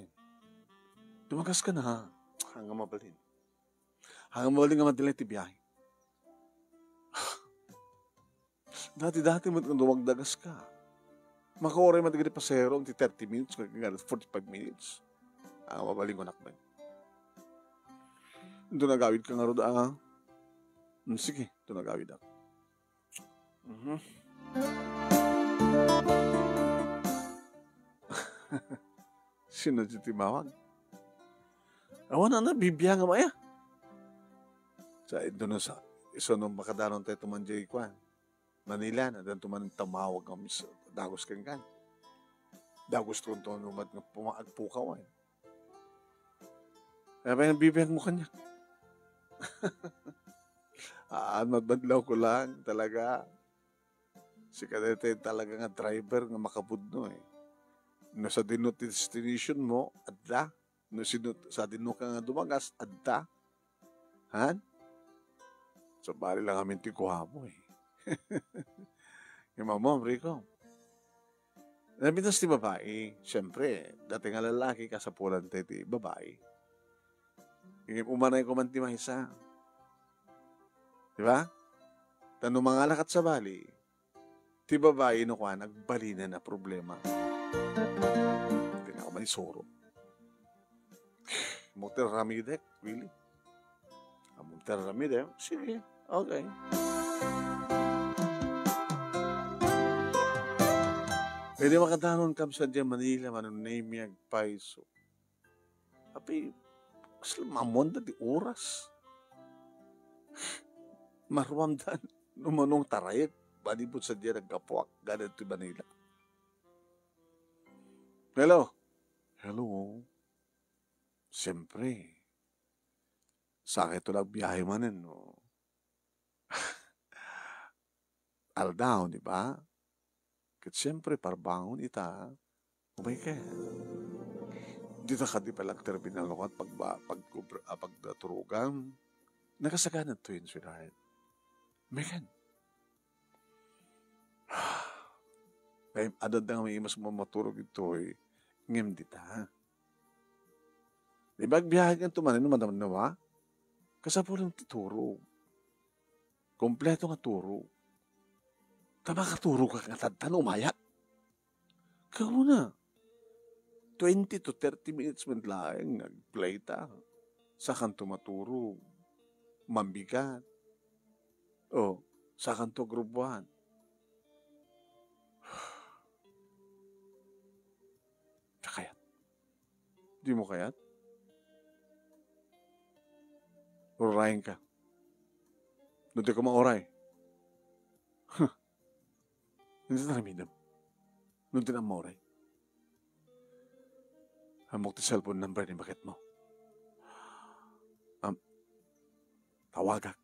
Dumagas ka na, ha? Hanga mabalin. Hanga mabalin nga madelay ti biyahe. Dati-dati met nga dumagdagas ka. Makauray man dagiti pasahero ti thirty minutes, kag forty-five minutes. Hanga mabalin ko nakmen. Ito nagawid ka nga rod, ah. Hmm, sige, ito nagawid ako. Mhm. Sino ti timawag? Awan a nabibiangam aya. Sa, ito no sa, isu no makadanon tayo tuman jay kuan. Manila, na dan tuman tamawag kami sa dagus kanggan. Dagus kong tono mat nga puma-, agpukaw, eh. Kaya ba yung bibigyan mo kanya? Aan, mabadlaw ko lang, talaga. Sika daytoy talaga nga driver nga makapudno, eh. No, sa dino ti destination mo, adda. No, sino, sa dino ka nga dumagas, adda. Han? Sabali lang amin ti guapo, eh. Imam mo, Rico. Nabitas ti babai, siyempre, dati nga lalaki, kasapulan tayo ti babai. Umanay ko man ti maysa. Di ba? Ta no mangalakat sabali, ti babai no kuan, agbalinen a problema. Di na ako maisuro. Mo ti ramidek, Willie. Amo ti ramidek, sige, okay. Pwede makadanon kam sa dyan Manila, manunay mi agpayso. Api, kasla mamuan da ti oras. Maruamdan, no manong tarayek, manipud sa dyan naggapuak, ganun ti Manila. Hello? Hello? Siyempre, sakit to nagbiyahe manen, no? Aldaw, di ba? Ket siyempre, parbangon ita, umay ken. Dita kadi pala terminal no kat pagba-, pag-, ah, pagdaturugan. Nakasagana to yun, sweetheart. Megan. Ay, adda nga may imas mo maturog ito, eh. Ngem dita. Di ba, agbiyahe ka tumanin, madam, nawa? Kasapulan ti turog. Kompleto nga turog. Ta makaturog ka nga tadtan, umayat. Kauna, twenty to thirty minutes man laeng nga agplay ta. Sakanto maturog. Mambigat. O, sakanto agrubuan. Kakayat. Di mo kayat? Urayen ka. No di ka mauray. Huh. Hindi na ramidem. No di na mauray. Ammok ti cellphone number ni baket mo. Am, tawagak.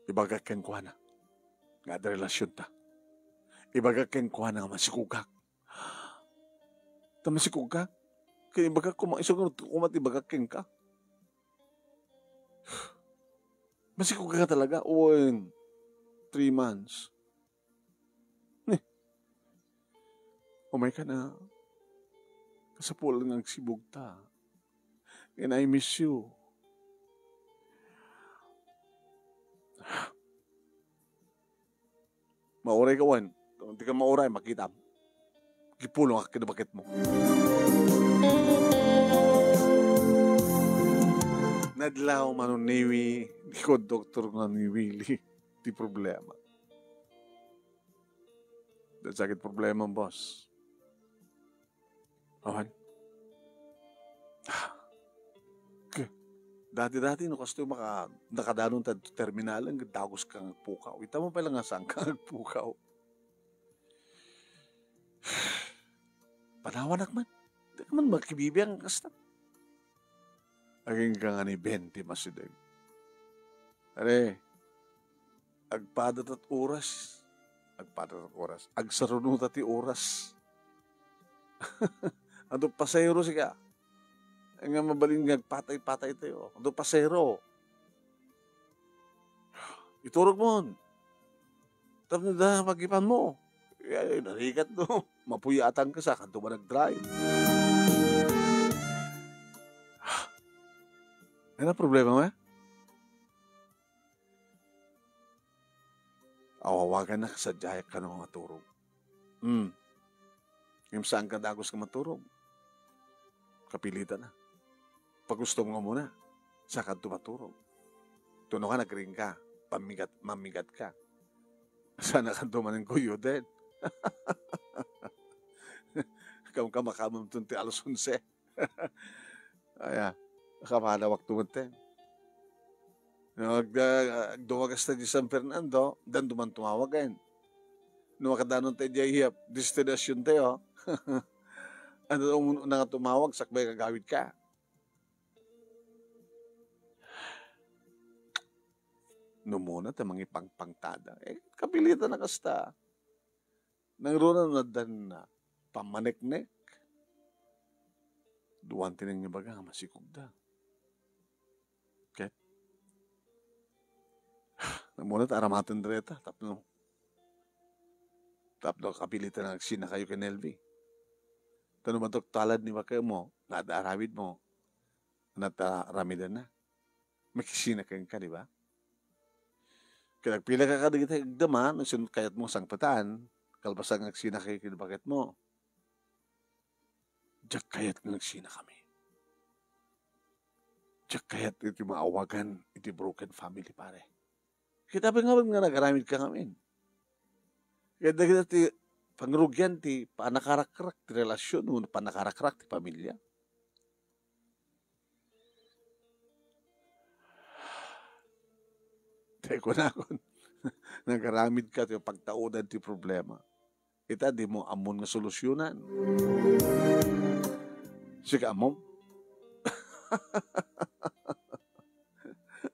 Ibagak kenkuana nga adda relasyonta. Ibagak kenkuana nga masikogak. Ta masikog ka? Kaya ibagak koma, isu nga koma ti ibagak kenka. Masikog ka talaga? O, in three months. Eh. Umay ka na. Kasapulan nga agsibog ta. And I miss you. Mauray ka, wen. Kung di ka mauray, makitam. Kipulong ak kinabaket mo. Nadlaw manuniwi, ni konduktor nga ni Willie, ti problema. Dahil sakit problema, boss. Awan. Ke, dati-dati, no, kastoy maka-, nakadanon ta terminalen, dagus ka nga agpukaw. Ita mo pala nga saan ka nga agpukaw. Panawanak man. Di ka man makibibiang kasta. Aging ka nga ni Ben ti masideg. Are, agpada tat oras. Agpada tat oras. Agsaruno ta ti oras. Adu pasero sika. Nga mabalin nga agpatay-patay tayo. Adu pasero. Iturog mo. Tapno da pagipan mo. Ay, narigat no. Mapuyatan ka sa kanto ba nag-drive? Ano problema mo, eh? Awawagan na kasadiay ka nga maturog. Hmm. Ngem saan ka dagus nga maturog? Kapilitan na. Pagustom nga muna. Saka maturog. Tuno ka, nagring ka. Pamigat, mamigat ka. Sana ka dumaning kuyo din. Kam-, kamakaamem ton ti alas onse. Aya, kapadawak to met. No, agda-, agdumagas ta di San Fernando, dan duman tumawagen. No, makadanon tayo diay destinasyon tayo. Adu, um, na nga tumawag, sakbay agawid ka. No, muna ta mangipangpangtada. Eh, kapilitan na kasta. Nangruna no addan pammaneknek. Duan ti nangibaga nga masikogda. Ket, namuna ta aramaten dayta tapno, tapno kapilitan nga agsinakayo ken Elvi. Ta no mantok talad ni bakemo, nga adda aramidmo, ania ti aramidenna? Makisina kenka, di ba? Ket agpilaka kadagiti agdama, no sino kayatmo sangpetan, kalpasan nga agsinakayo ken baketmo. Diak kayat nga agsinakami. Diak kayat iti maawagan iti broken family, pare. Ket apay nga, nga nagaramidka ngamin? Ket dagiti pangrugian ti pannakarakrak ti relasyon wenno pannakarakrak ti pamilya. Tay kunakon, nagaramidka ti pagtaudan ti problema. Ita, dimo ammon nga solusyonan. Sika ammom?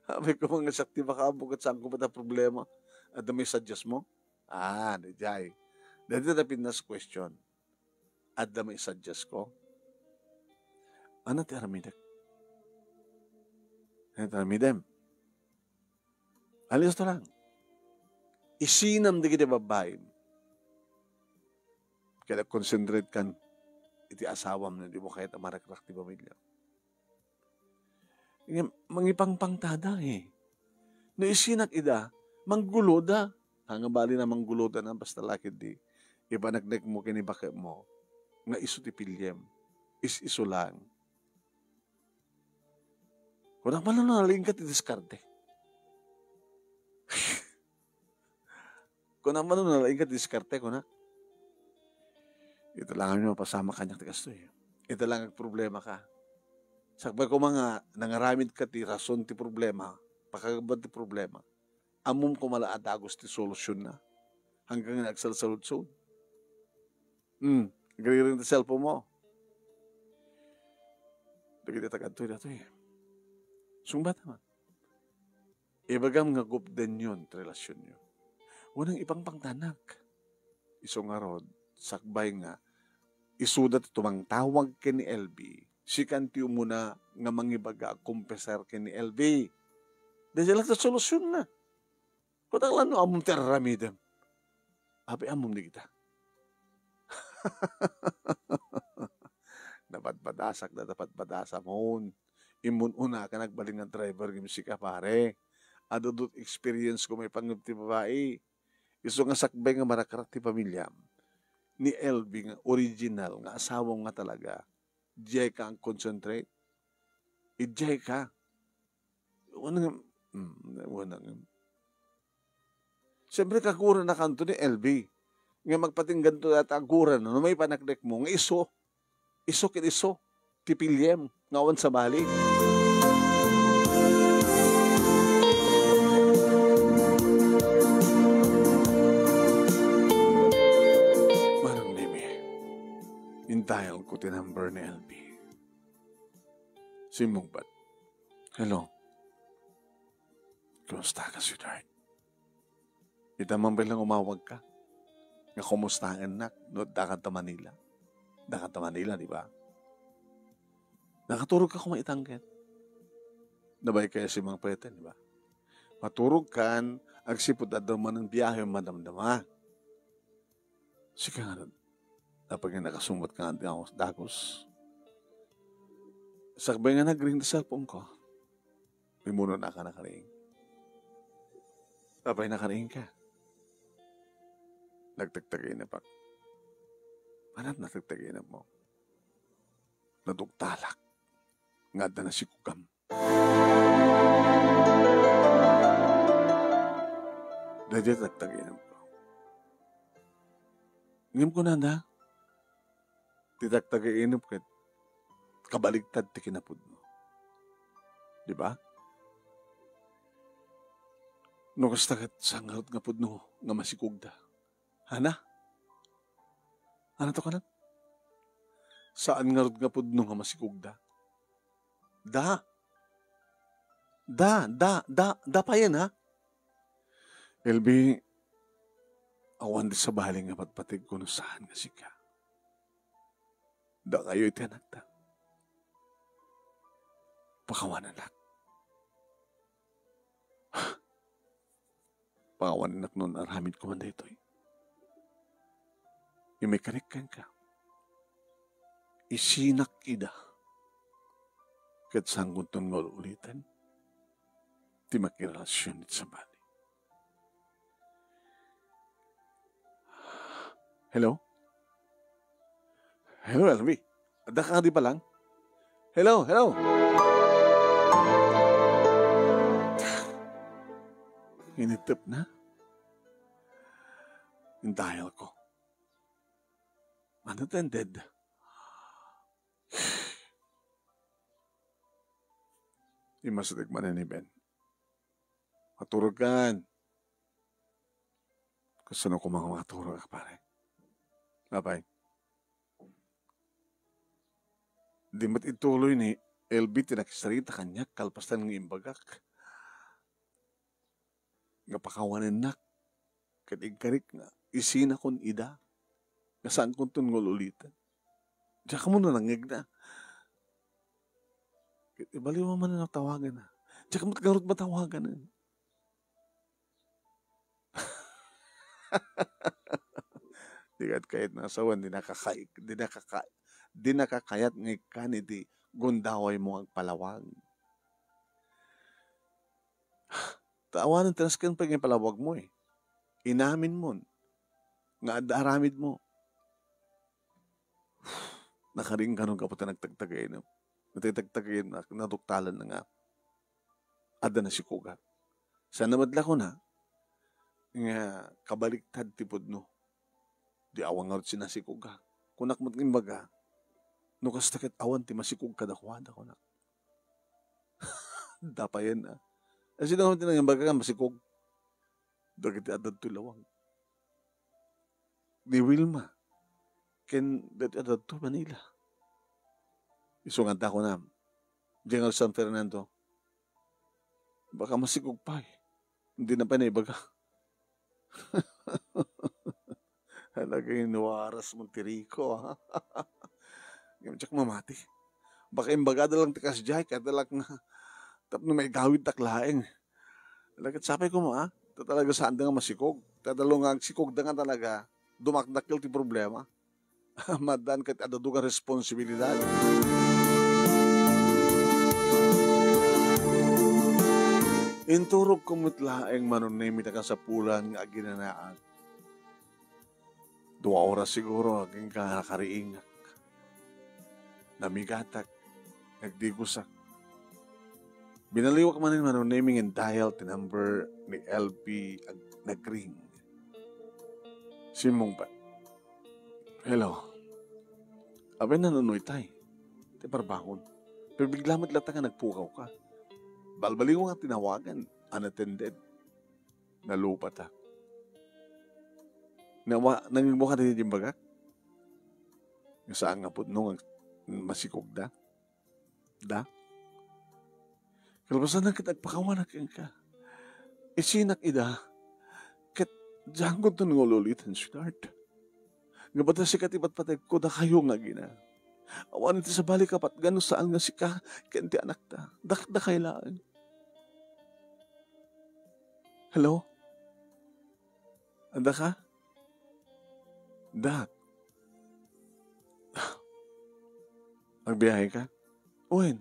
Apay ko nga siak ti makaammo ket saanko met a problema. Adda maisuggest mo? Ah, daydiay. Daydiay ti pintas question. Adda maisuggest ko? Ania ti aramidek? Ania ti aramidem? Alisto lang. Isinam dagiti babbaim. Kaya concentrate kan iti asawam no di mo kayat a marakrak ti pamilya. Ngem mangipangpangtada, eh. No isinak ida, mangguloda. Nga bali na mangguloda na, basta la ketdi ipaneknek mo ken ibakmo nga isu ti piliem. Is-isu lang. Kunak man no nalaingka ti diskarte. Kunak man no nalaingka ti diskarte, kunak. Ita lang amin mapasamak kaniak ti kastoy. Ita lang agproblemaka. Sakbay koma nga nangaramidka ti rason ti problema, pakagabbuan ti problema. Ammom koma la a dagus ti solusyonna. Hanggang nga agsalsaludsod. Hmm, agriring ti cellphone mo. Dagiti taga adtoy, datoy. Sungbat man. Ibagam nga gupdenyon ti relasyonyo. Wenno ipangpangtanak. Isu ngarud, sakbay nga isuda ti tumangtawag ken ni Elvi, sikan ti umuna nga mangibaga a kumpeser ken ni Elvi. Daydiay latta ti solusyonna. Kunak la no ammom ti aramidem. Apay ammom dagita? Napadpadasak da, napadpadasamon. Immun-una ka nagbalin nga driver ngem sika, pare. Adu experience ko maipanggep ti babai. Isu nga sakbay nga marakrak ti pamiliam, ni Elvi nga original nga asawam nga talaga, diay ka ang concentrate? Idiay ka? Wala nga, mm, wala nga. Siyempre, kaguran na kanto ni Elvi. Nga magpatinggan to data aguran, no may panakdek mo, nga iso, iso ken iso, ti piliem, nga awan sabali. Manang Mimi, in-dial ko ti number ni Elvi. Simmungbat. Hello. Kumusta ka, sweetheart? Ita man pay lang umawag ka. Nga kumustaennak no adda ka ta Manila. Adda ka ta Manila, di ba? Nakaturog ka koma itangket. Nabay kaya si Mang Peten, di ba? Maturog kan, agsipud adda man ang biyahe, madamdama. Sika nga, apay nga nakasungbat ka nga ti dagus? Sakbay nga nagring ti cellphone ko. Rimmuno na ka nakaring. Apay nakaring ka? Nagtagtaginapak. Anat nagtagtaginap mo? Nadugtalak. Nga adda nasikugam. Daydiay tagtaginam ko. Ngem kunada, Ti tagtagainep ket kabaligtad ti kinapudno. Di ba? No kasta ket, saan ngarud nga pudno nga masikogda? Hana? Hana to kanan? Saan ngarud nga pudno nga masikogda? Da. Da, da, da, da payen, ha? Elvi, awan ti sabali nga patpategko no saan nga sika. Dakayo iti anakta. Pakawanennak. Pakawanennak no aramidko man daytoy. Imekkanek kenka. Isinak ida. Ket sangkonton nga ul-uliten ti makirelasion iti sabali. Hello? Hello, Elvi. Adda ka di pa lang? Hello, hello. Initep na. Indayo ko. Unattended. Immasideg manen ni Ben. Maturog kan. Kasano ko mga maturog, pare? Apay. Di met ituloy ni Elvi ti nakisarita kaniak kalpasan nga imbagak nga pakawanennak ket igkarik nga isinakon ida nga saankonton nga ul-uliten. Diak kamo nangngegna. Ket ibaliw man a tawagan. Diak met ngarud matawagan. Di ket kayat nga asawan, di nakakay-, di nakaka-, di nakakayat nga ikkan iti gundawaymo nga agpalawag. Ta awanen ti nasken pay nga ipalawagmo, eh. Inaminmon nga adda aramidmo. Nakaringganon gapu ta nagtagtagainep. Natagtagainep, naduktalan na nga adda nasikogak. Saan na met la kuna nga kabaligtad ti pudno. Di awan ngarud ti nasikogak. Kunak met nga imbaga, no kasta ket awan ti masikog kadakuada, kunak. Dapayen, a. Sino nga ti nangimbaga nga masikog? Dagiti adda ditoy lawag. Ni Wilma ken dagiti adda ditoy Manila. Isu nga adda kunam, diay nga San Fernando. Baka masikog pay. Dina pay naibaga. Talaga, inuaras mo ti Rico, ha? Ngem diak mamati. Baka imbagada lang ti kasdiay, kayatda lang nga tapno maigawidtak laeng. Ala ket sapay koma, a. Ta talaga saanda nga masikog. Ta tallo nga agsikogda nga talaga, dumakdakkel ti problema. Maaddaan ket adda dugan responsibilidad. Inturogko met laeng, Mano Nemi, ti kasapulan nga aginanaak. Dua oras siguro, agingga nakariingak. Namigatak, nagdigusak. Binaliwak manen, Mano Nemi, nga in-dial ti number ni Elvi ag-, nagring. Simmungpet. Hello. Apay, nanunoy tay? Ti parbangon. Pibigla met latta nga nagpukawka. Balbaliwak nga tinawagan, unattended. Nalupata. Nawa-, nangigmo ka daydi imbagak? Nga saan nga pudno nga masikogda? Da? Kalpasanna ket agpakawanak kenka. Isinak ida. Ket diakon ton nga ul-uliten, sweetheart. Nga pati sika ti patpategko, dakayo nga agina. Awan ti sabali kapatgan no saan nga sika ken ti anakta. Dakdakay laeng. Hello? Adda ka? Dak. Agbiyahe ka? Wen.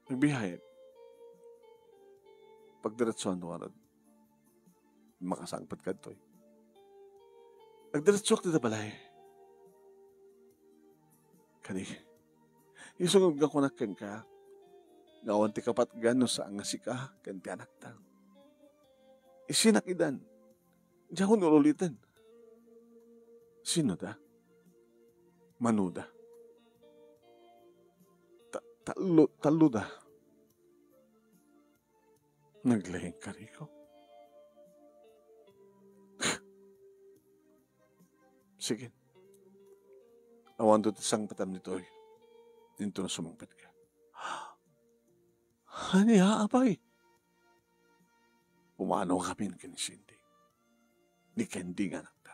Agbiyahe. Pagdiretsuan to ngarud. Makasangpet kadtoy. Agdiretsuak dita balay. Kadi, isu nga kunak kenka, nga awan ti kapatgan no saan nga sika ken ti anakta. Isinak idan. Diakon ul-uliten. Sino da? Manuda. Ta-, tallo-, talloda. Naglaing ka, Rico? Sige. Awanto ti sangpetam ditoy. Inton sumungpet ka. Ania, apay? Pumanaw kami ken ni Cindy. Ni Candy nga anakta.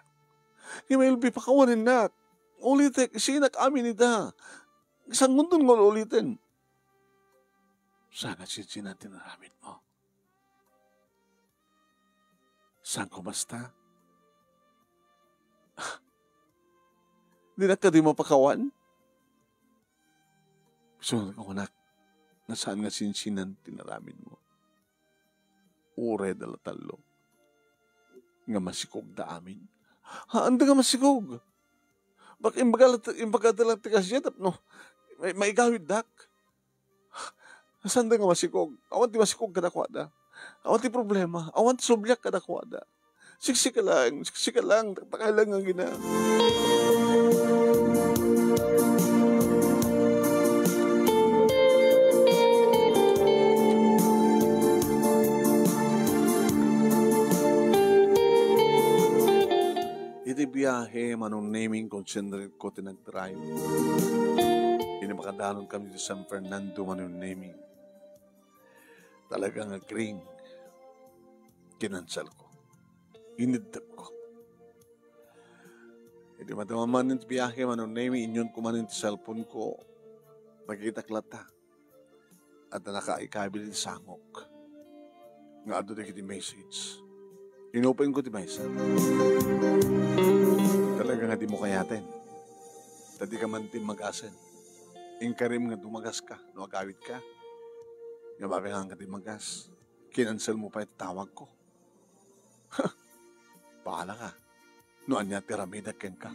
Ni Melby, pakawanennak. Ulitek, isinak amin ita. Sangonton nga uliten. Saan a sinsinan ti naramidmo? Saan ko basta? Dinak kadi mapakawan? Isu nga kunak, no saan nga sinsinan ti naramidmo. Uray da la tallo. Nga masikogda amin. Haanda nga masikog. Bak-, imbaga la-, imbagada lang ti kasiya tapno ma-, maigawiddak. Saan da nga masikog? Awan ti masikog kadakuada. Awan ti problema. Awan ti subliak kadakuada. Siksika lang, siksika lang, taktakay lang nga agina. Iti biahe, Manong Nemy, concentrate ko ti nag-drive. Iti makadanon kami ti San Fernando, Manong Nemy. Talaga nga agring. Kinansalko. Iniddepko. Idi madama manen ti biahe, Manong Nemy, inyonko manen ti cellphone ko. Nakitak latta. Adda nakaikabil ti sangok. Nga adu dagiti message. Inopenko ti maysa. Talaga nga dimo kayaten. Ta dika man timmagasen. Inkarim nga dumagaska no agawidka. Nga mabiangan ka ti magas. Kinanselmo pay ti tawagko. Ha! Bahala ka. No ania ti aramidek kenka.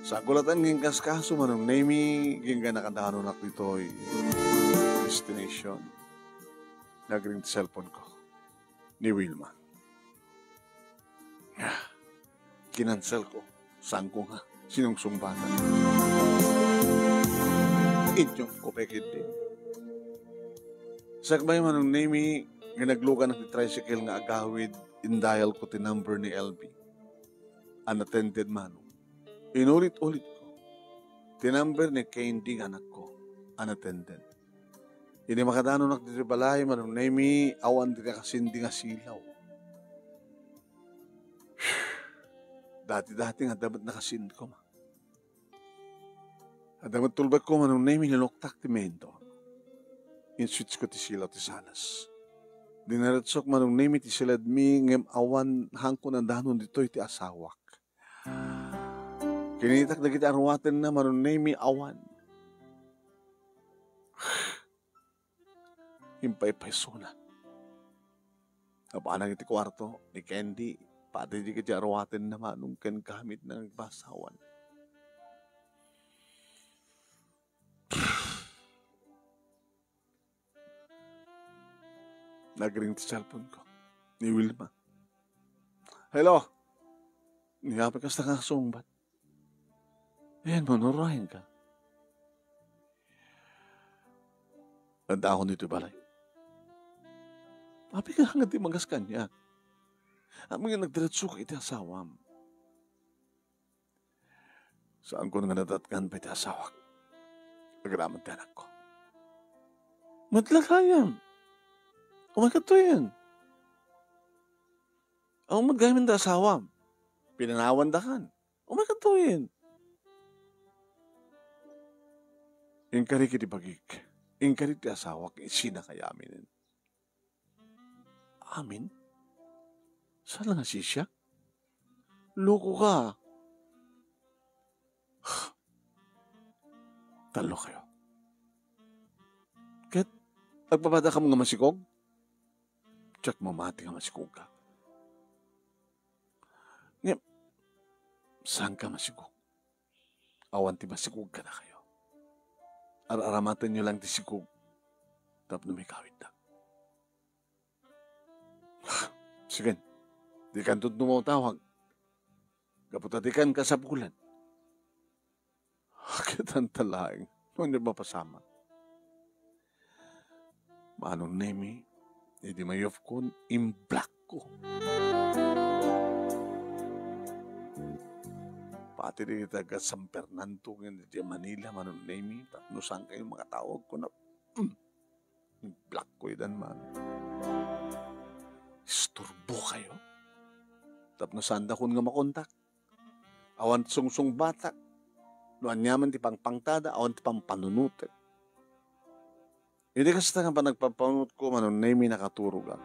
Sakulatan nga inkaskaso, Manong Nemy, agingga nakadanonak ditoy destination. Nagring ti cellphone ko. Ni Wilma. Ah, kinanselko. Saanko nga sinungsungbatak. Inyonko pay ketdi. Sakbay, Manong Nemy, nga nagluganak ti tricycle nga agawid, indialko ti number ni L B. Unattended, Manong. Inulit-ulitko. Ti number ni Candy nga anakko. Unattended. Idi makadanonak ditoy balay, Manong Nemy, awan ti nakasindi nga silaw. Dati-dati nga adda met nakasindi, koma. Adda met tulbekko, Manong Nemy, linuktak ti main door. Inswitchko ti silaw ti sanas. Dinaretsok, Manong Nemy, ti siledmi, ngem awan, haanko nadanon ditoy ti asawak. Kinitak dagiti aruatenna, Manong Nemy, awan. Impaypaysona. Napanak iti kuarto ni Candy, pati dagiti aruatenna, Manong, ken gamitna nga agbasawan. Nagring ti cellphone ko. Ni Wilma. Hello? Ni apay kasta nga sungbat? Ayan mo, nurahin ka. Adda ako ditoy balay. Apay ka nga ti magas kaniak? Amin nga nagdiretso ka iti asawam. Saanko nga nadatngan pay ti asawak. Agraman ti anakko. Met la gayam. Umay kadtoyen. Awan met gayam ti asawam. Pinanawandakan. Umay kadtoyen. Inkari iti bagik. Inkari ti asawak. Isina kaya aminen. Amin? Saan nga sisiak? Loko ka. Tallo kayo. Ket agpapadakam nga masikog? Diak mamati nga masikog ka. Ngem, saan ka masikog? Awan ti masikog kadakayo. Ar-aramatenyo lang ti sikog tapno maikawidda. Sige, dikanto mautawag. Gapu ta dikan kasapulan. Ket anta laeng no ania mapasamak. Manong Nemi, idi mayupkon, imblockko. Pati dagiti taga San Fernando ken idiay Manila, Manong Nemi, tapno saankayo makatawag, kuna, mm, imblockko idan, Manong. Isturbokayo. Tapno saandakon nga makontak. Awan ti sungsungbatak. No aniaman ti pangpangtada, awan ti pampanunotek. Idi kasta nga panagpampanunotko, Manong Nemi, nakaturogak.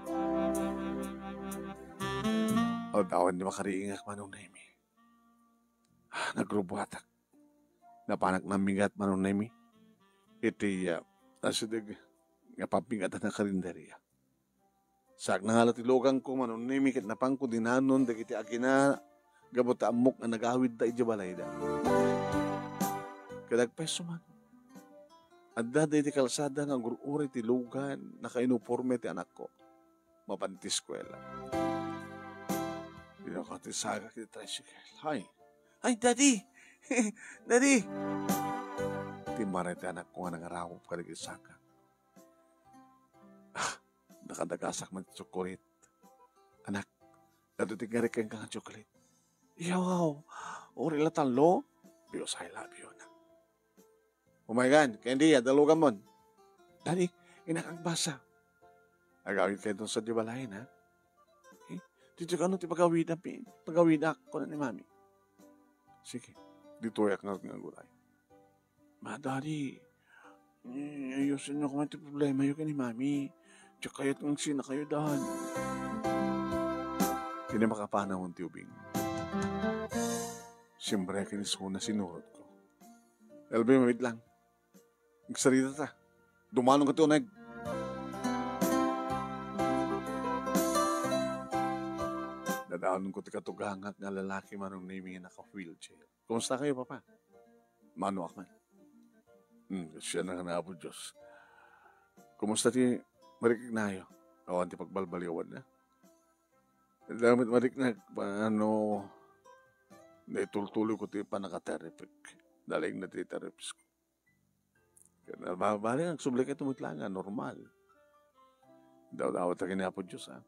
Awan ti makariingak, Manong Nemi. Ah, nagrubuatak. Napanak nammigat, Manong Nemi. Iti, ah, asideg nga pammigatan a karinderya. Sakna nga la ti lugangko, Manong Nemi, ket napanko dinanon dagiti agina gapu ta ammok nga nagawidda idiay balayda. Ket agpayso man, adda daydi kalsada nga agur-uray ti lugan, nakainiporme ti anakko. Mapan ti eskuela. Pinaka ti sagak ti tricycle. Hay! Ay, Daddy! Daddy! Timmaray ti anakko nga nangarakop kadagiti sagak. Ah, nakadagasak man ti tsukurit. Anak, adu ti ngarik kenka nga tsukurit. Yaw, uri la tallo. Because I love you, anak. Umaykan, Candy, adda luganmon. Daddy, innak agbasa. Agawidkayo sadiay balayen, ha? Eh, ditoy kano ti pagawidam, pi-, pagawidak, kuna ni Mami. Sige, ditoyak nga, nga aguray. Ma, Daddy, eh, ayusenyo koma ti problemayo ken ni Mami. Diak kayat nga agsinakayo, Dad. Ken ni makapanawon ti ubing. Siempre, ken isuna sinurotko. Elvie, mawit lang. Agsaritata. Dumanonka ti uneg. Dadanonko ti katugangak nga lalaki, Manong Nemi, nga naka-wheelchair. Kumustakayo, Papa? Manoak man. Hmm, siak nga, Apo Dios. Kumusta ti mariknakyo? Awan ti pagbalbaliwan na. Damit mariknak, paano naitultuloyko ti pannakatherapyko? Nalaingna ti therapist ko. Ket nababali, agsubli kay tumitlangan, normal. Daw-dawat ken ni Apo Dios, ha?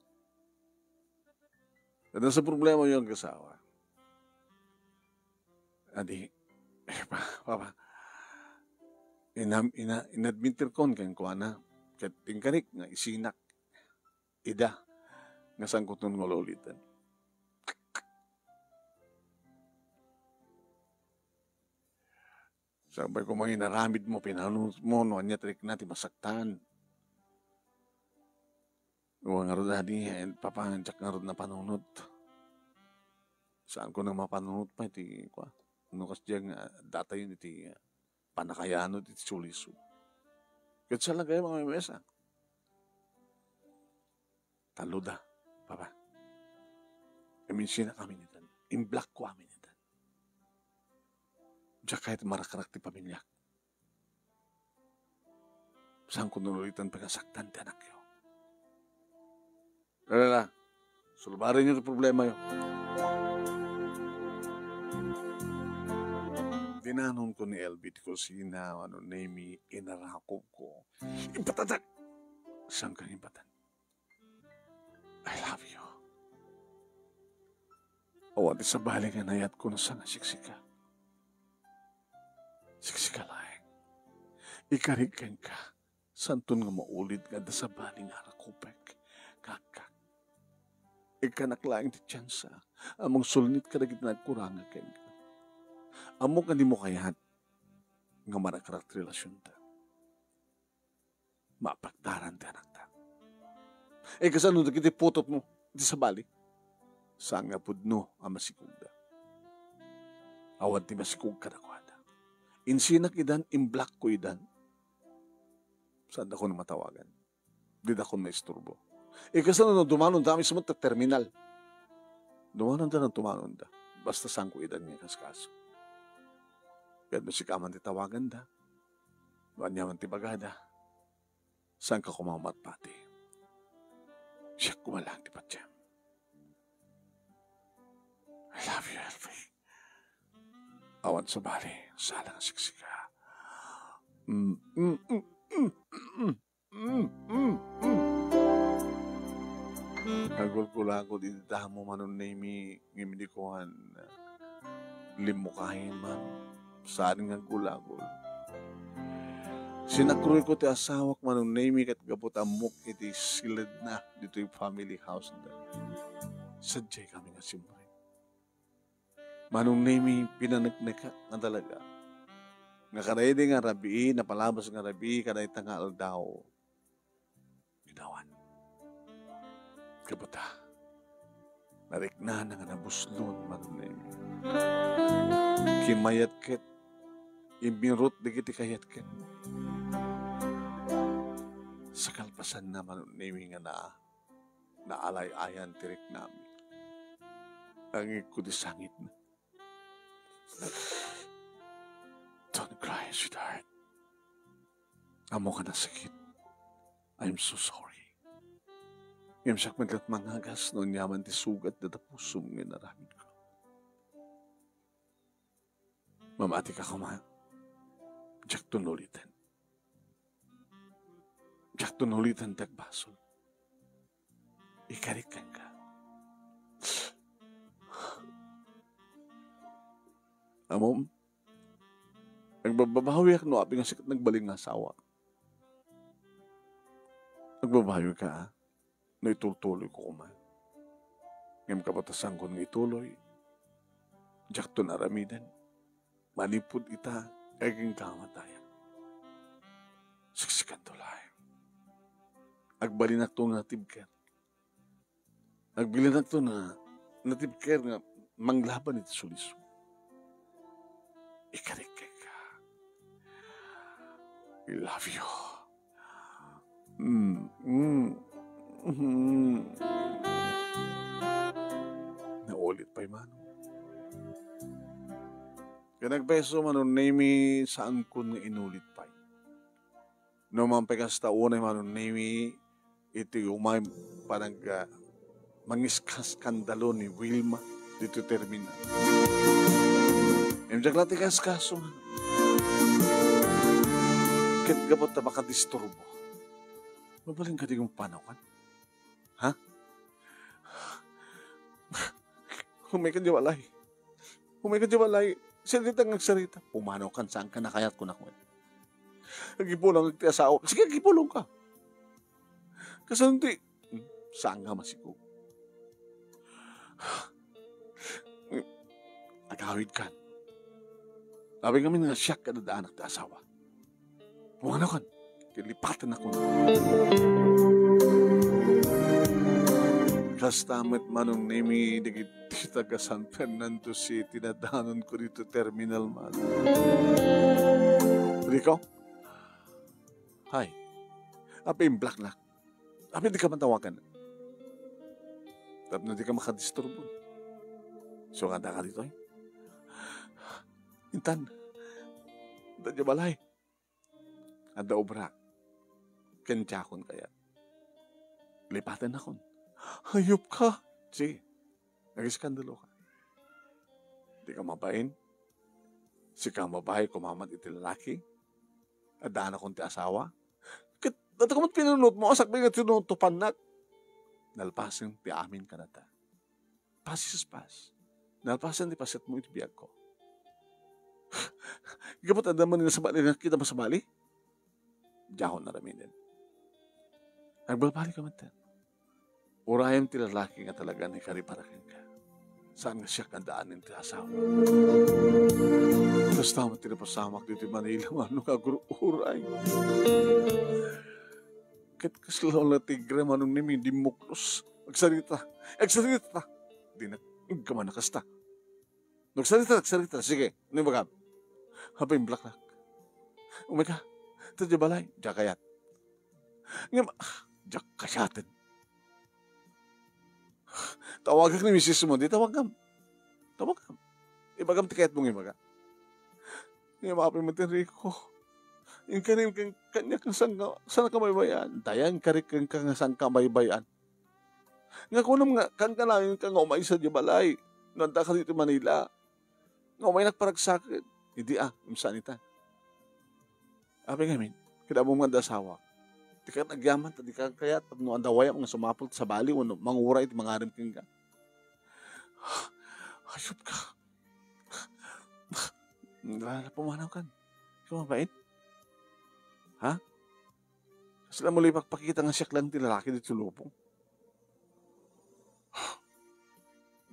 Ket nasa problemayo nga asawa. Adi, eh, pa-, papa, inam-, ina-, inadmitirkon kenkuana, ket inkarik nga isinak ida nga saanko nga ulauliten. Sakbay koma nga inaramidmo, pinanunotmo no ania ti rikna ti masaktan. Wa ngarud, Daddy, eh, Papa, diak ngarud napanunot. Saanko nga mapanunot pay ti, kua, no kasdiay nga addatayo iti, ah, pannakayanod iti sulisog. Ket salagay, mga mesa. Talloda, Papa. Aminsinak amin itan. Imblockko amin itan. Diak kayat marakrak ti pamiliak. Saanko nga ulauliten pay nga saktan ti anakyo. Alala, sulbarenyo ti problemayo. Dinanonko ni Elvie ti kusina, Manong Nemi, inarakopko. Impatadak! Saanka impatan? I love you. Awan ti sabali nga nayatko no saan nga siksika. Siksika laeng. Ikarik kenka, saanton nga maulid nga adda sabali nga arakopek nga agkak. Ikkanak laeng ti tiansa a mangsulnit kadagiti nagkurangak kenka. Ammok nga dimo kayat nga marakrak ti relasionta. Mapagdaran ti anakta. Eh, kasano dagiti putotmo iti sabali? Saan nga pudno a masikogda. Awan ti masikog kadakuada. Insinak idan, imblockko idan. Saandakon matawagan. Didakon maisturbo. Eh, kasano no dumanonda mismo ta terminal? Dumanonda no dumanonda. Basta saanko idan nga ikaskaso. Ket no sika man ti tawaganda, no ania man ti bagada, saanka koma matpati. Siak koma laeng ti patiem. I love you, Elvie. Sabali, saan nga siksika. Mm, mm, mm, mm, mm, mm, mm, mm. Nagulgulagol iti damo, Manong Nemi, ngem di kuan, limmukayen man. Saan nga agulagol. Sinakroyko ti asawak, Manong Nemi, ket gapu ta ammok iti siledna ditoy family house da. Sadiay kami nga simrek. Manong Nemi, pinaneknekak nga talaga. Nga kadaydi nga rabii, napalabas nga rabii, kadayta nga aldaw, binawan. Gapu ta, nariknana nga nabuslon, Manong Nemi. Kimayat ket, imirut dagiti kayat ket. Sa kalpasanna, Manong Nemi, nga naa, naalay-ayan ti riknami. Angigko ti sangitna. Don't cry, sweetheart. Ammok a nasakit. I'm so sorry. Ngem siak met laeng mangagas no aniaman ti sugat dita pusom nga inaramidko. Mamatika koma. Diakto uliten. Diakto uliten ti agbasol. Ikarik kenka. Ammom, agbababawiak no apay nga siak nagbalin nga asawa. Agbabawi ka, a? No itultuloyko koma. Ngem gapu ta saanko nga ituloy, diakto aramiden. Manipud ita, agingga a madayag. Siksikanto laeng. Agbalinakto nga natibker. Agbalinakto nga natibker nga manglaban iti sulisog. Ikarik kenka. I love you. Mm, mm, mm. Naulit pay, Manong. Ket nagpayso, Manong Nemi, saankon nga inulit pay. No mangpay kasta unay, Manong Nemi, iti umay panag-, ah, mangiskaskandalo ni Wilma ditoy terminal. Ngem diak la ti kaskaso, Manong. Ket gapu ta makadisturbo. Mabalinka ti mapanaw kan? Ha? Umayka diay balay. Umayka diay balay. Saan dita nga agsarita? Pumanaw kan, saanka a kayat, kunak met. Agipulong ti asawa. Sige, agipulongka. Kasano ti, hmm, saan nga masikog? Agawidkan. Apay ngamin nga siak a dadaanak ti asawa. Pumanaw kan, ket lipatennakon. Kasta met, Manong Nemi, dagiti taga San Fernando City, nadanonko ditoy terminal man. Rico? Hay. Apay imblocknak? Apay dika matawagan? Tapno dika makadisturbo. Sungad ka ditoy? Intan, adda diay balay. Adda obrak. Ken diakon kayat. Lipatennakon. Hayopka. Sige. Agiskandaloka. Dika mabain. Sika a babai, kumamat iti lalaki. Addaanakon ti asawa. Ket, dayta koma ti pinunotmo, a sakbay nga tinutupannak. Nalpasen ti amin kadata. Pass is pass. Nalpasen ti pasetmo iti biagko. Gapu ta adda man nga sabali nga kita masabali? Diakon aramiden. Agbalbalika met. Urayem ti lalaki nga talaga nga ikaribara kenka. Saan nga siak nga addaan ti asawa? Kasta met ti napasamak ditoy Manila, Manong, nga agur-uray. Ket kasla la tigre, Manong Nemi, dimmuklos. Agsarita. Agsarita. Dinak, kaman a kasta. Nagsarita, nagsarita. Sige, ano ibagam? Apay imblocknak? Umayka. Ita diay balay. Diak kayat. Ngem, ah, diak kayaten. Tawagak ni misismo, di tawagam. Tawagam. Ibagam ti kayatmo nga ibaga. Ngem apay met, Enrico? Inka ken kaniak nga sangka, sangkabaybay-an. Dayta, inkarik kenka nga sangkabaybay-an. Nga kunam nga, kankanayon ka nga umaysa diay balay. No addaka ditoy Manila. Nga umaynak paragsaken. Idi, ah, imsaan ita. Apay ngamin, ket ammom nga adda asawa. Dika agyaman, ta dika kayat, no adda wayam nga sumapul sabali, wenno mangura iti mangarim kenka. Ayup ka. Wala na pumanaw kan. Ikaw mabait? Ha? Kasla mo lang ipakpakita nga siak lang ti lalaki ditoy lubong.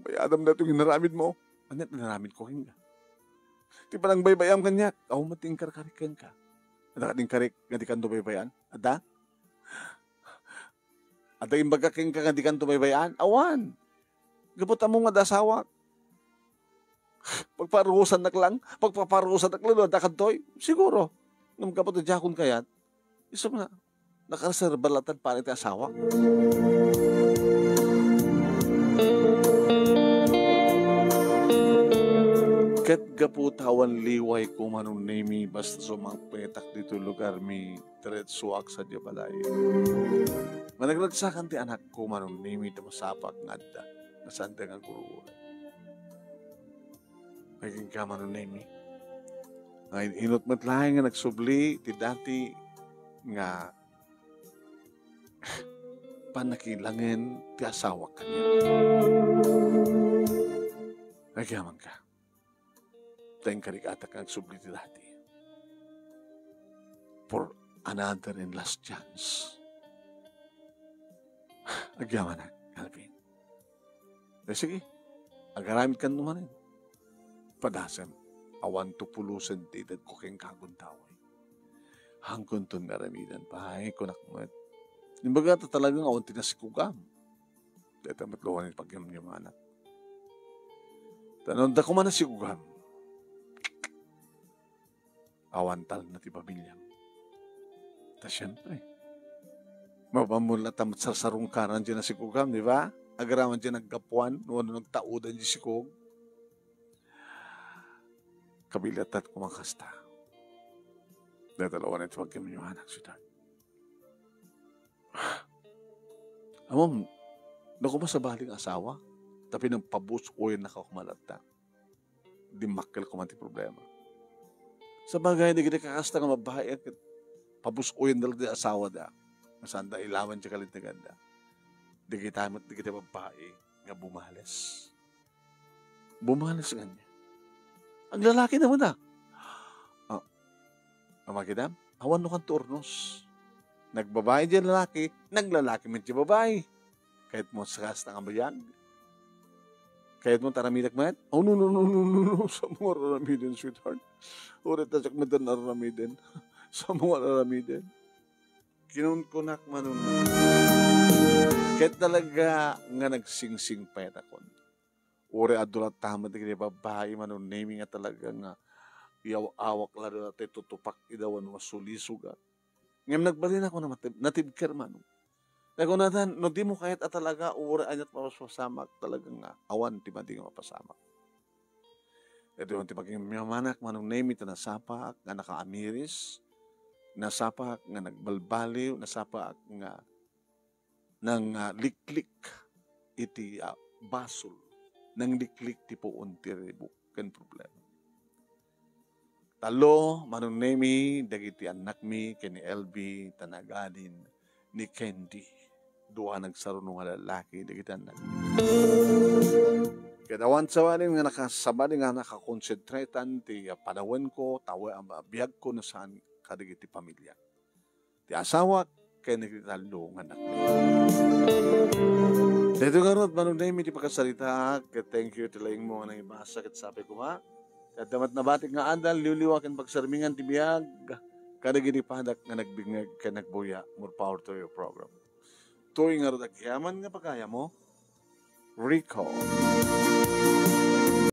Bayadam daytoy nga inaramidmo. Ania ti inaramidko kenka? Ti panangbaybayam kaniak, awan met ti inkarkarik kenka. Adda kadi inkarik nga dikanto baybay-an? Adda? Adda imbagak kenka nga dikanto baybay-an? Awan. Gapu ta ammom nga adda asawak. Pagparusannak lang, pagpaparusannak lang no adda kadtoy. Siguro. Ngem gapu ta diakon kayat, isu nga nakareserba latta para iti asawak. Ket gapu ta awan liwayko, Manong Nemi, basta sumangpetak ditoy lugarmi, diretsoak sadiay balay. Managragsakan ti anakko, Manong Nemi, ta masapaak nga adda, nga saanda nga agur-uray. Ay, kenka, Manong Nemi. Nga in-inut met laeng nga nagsubli ti dati nga pannakilangen ti asawak kaniak. Agyamanka. Ta inkarik-atak nga agsubli ti dati. For another and last chance. Agyamanak, Alvin. Eh, sige, agaramidkan manen. Padasem, awanto pulosen ti edadko kenka, agundaway. Hangkonton nga aramidan, pay, kunak met. Imbaga ta talagang awan ti nasikugam. Dayta met laeng ti pagyamyamanak. Ta no adda koma nasikugam, awan talna ti pamilyam. Ta siempre, mapan mo latta met sarsarungkaran diay nasikugam, di ba? Agraman diay naggapuan, no, no nagtaudan diay sikog. Kabilatat koma kasta. Dayta laeng ti pagyamyamanak, sweetheart. Ammom, no koma sabali nga asawa, ta pinagpabus-oyannaka koma latta. Dimmakkel koma ti problema. Sabagay, dagiti kakasta nga babbai, ket pabus-oyanda latta ti asawada. Nga saanda ilawan ti kalintaganda. Dagita met, dagiti babbai nga bumales. Bumales kaniak. Aglalaki na met a. Ah, Amakidam, awan no kanto urnos. Nagbabai diay lalaki, naglalaki met diay babai. Kayat mo sa kasta nga bayag? Kayat mo taramidak met? Oh, no, no, no, no, no, no. Sa mga aramiden, sweetheart. Uray ta siak met ti aramiden. Sa mga aramiden. Kinunkunak, Manong Nemi. Ket talaga nga nagsingsingpetakon. Uray adu latta met dagiti babbai, Manong Nemi, nga talaga nga iyaw-awak la dagiti tutupak ida wenno sulisugan. Ngem nagbalinakon a natib-, natibker, Manong. Nakunada, no dimo kayat a talaga, uray aniat mapaspasamak, talaga nga awan ti madi nga mapasamak. Iti ti pagyamyamanak, Manong Nemi, ta nasapaak nga nakaamiris, nasapaak nga nagbalbaliw, nasapaak nga nangliklik iti, ah, basol, nangliklik ti puon ti ribuk ken problema. Tallo, Manong Nemi, dagiti annakmi ken ni L B, ta nagadin ni Candy. Dua nagsaruno nga lalaki dagiti annakmi. Ket awan sawanen nga nakasabali nga nakakonsentretan ti, ah, panawenko, tawe-, ah, biagko no saan kadagiti pamilya. Ti asawak ken dagiti tallo nga anak. Daytoy ngarud, Manong Nemi, ti pakasaritaak, ket thank you ti laingmo nga nangibasa ket sapay koma. Ket adda met nabatik nga adal, liwliwa ken pagsarmingan ti biag kadagiti padak nga nagbingeg ken nagbuya. More power to your program. Toy ngarud agyaman nga pagayammo, Rico.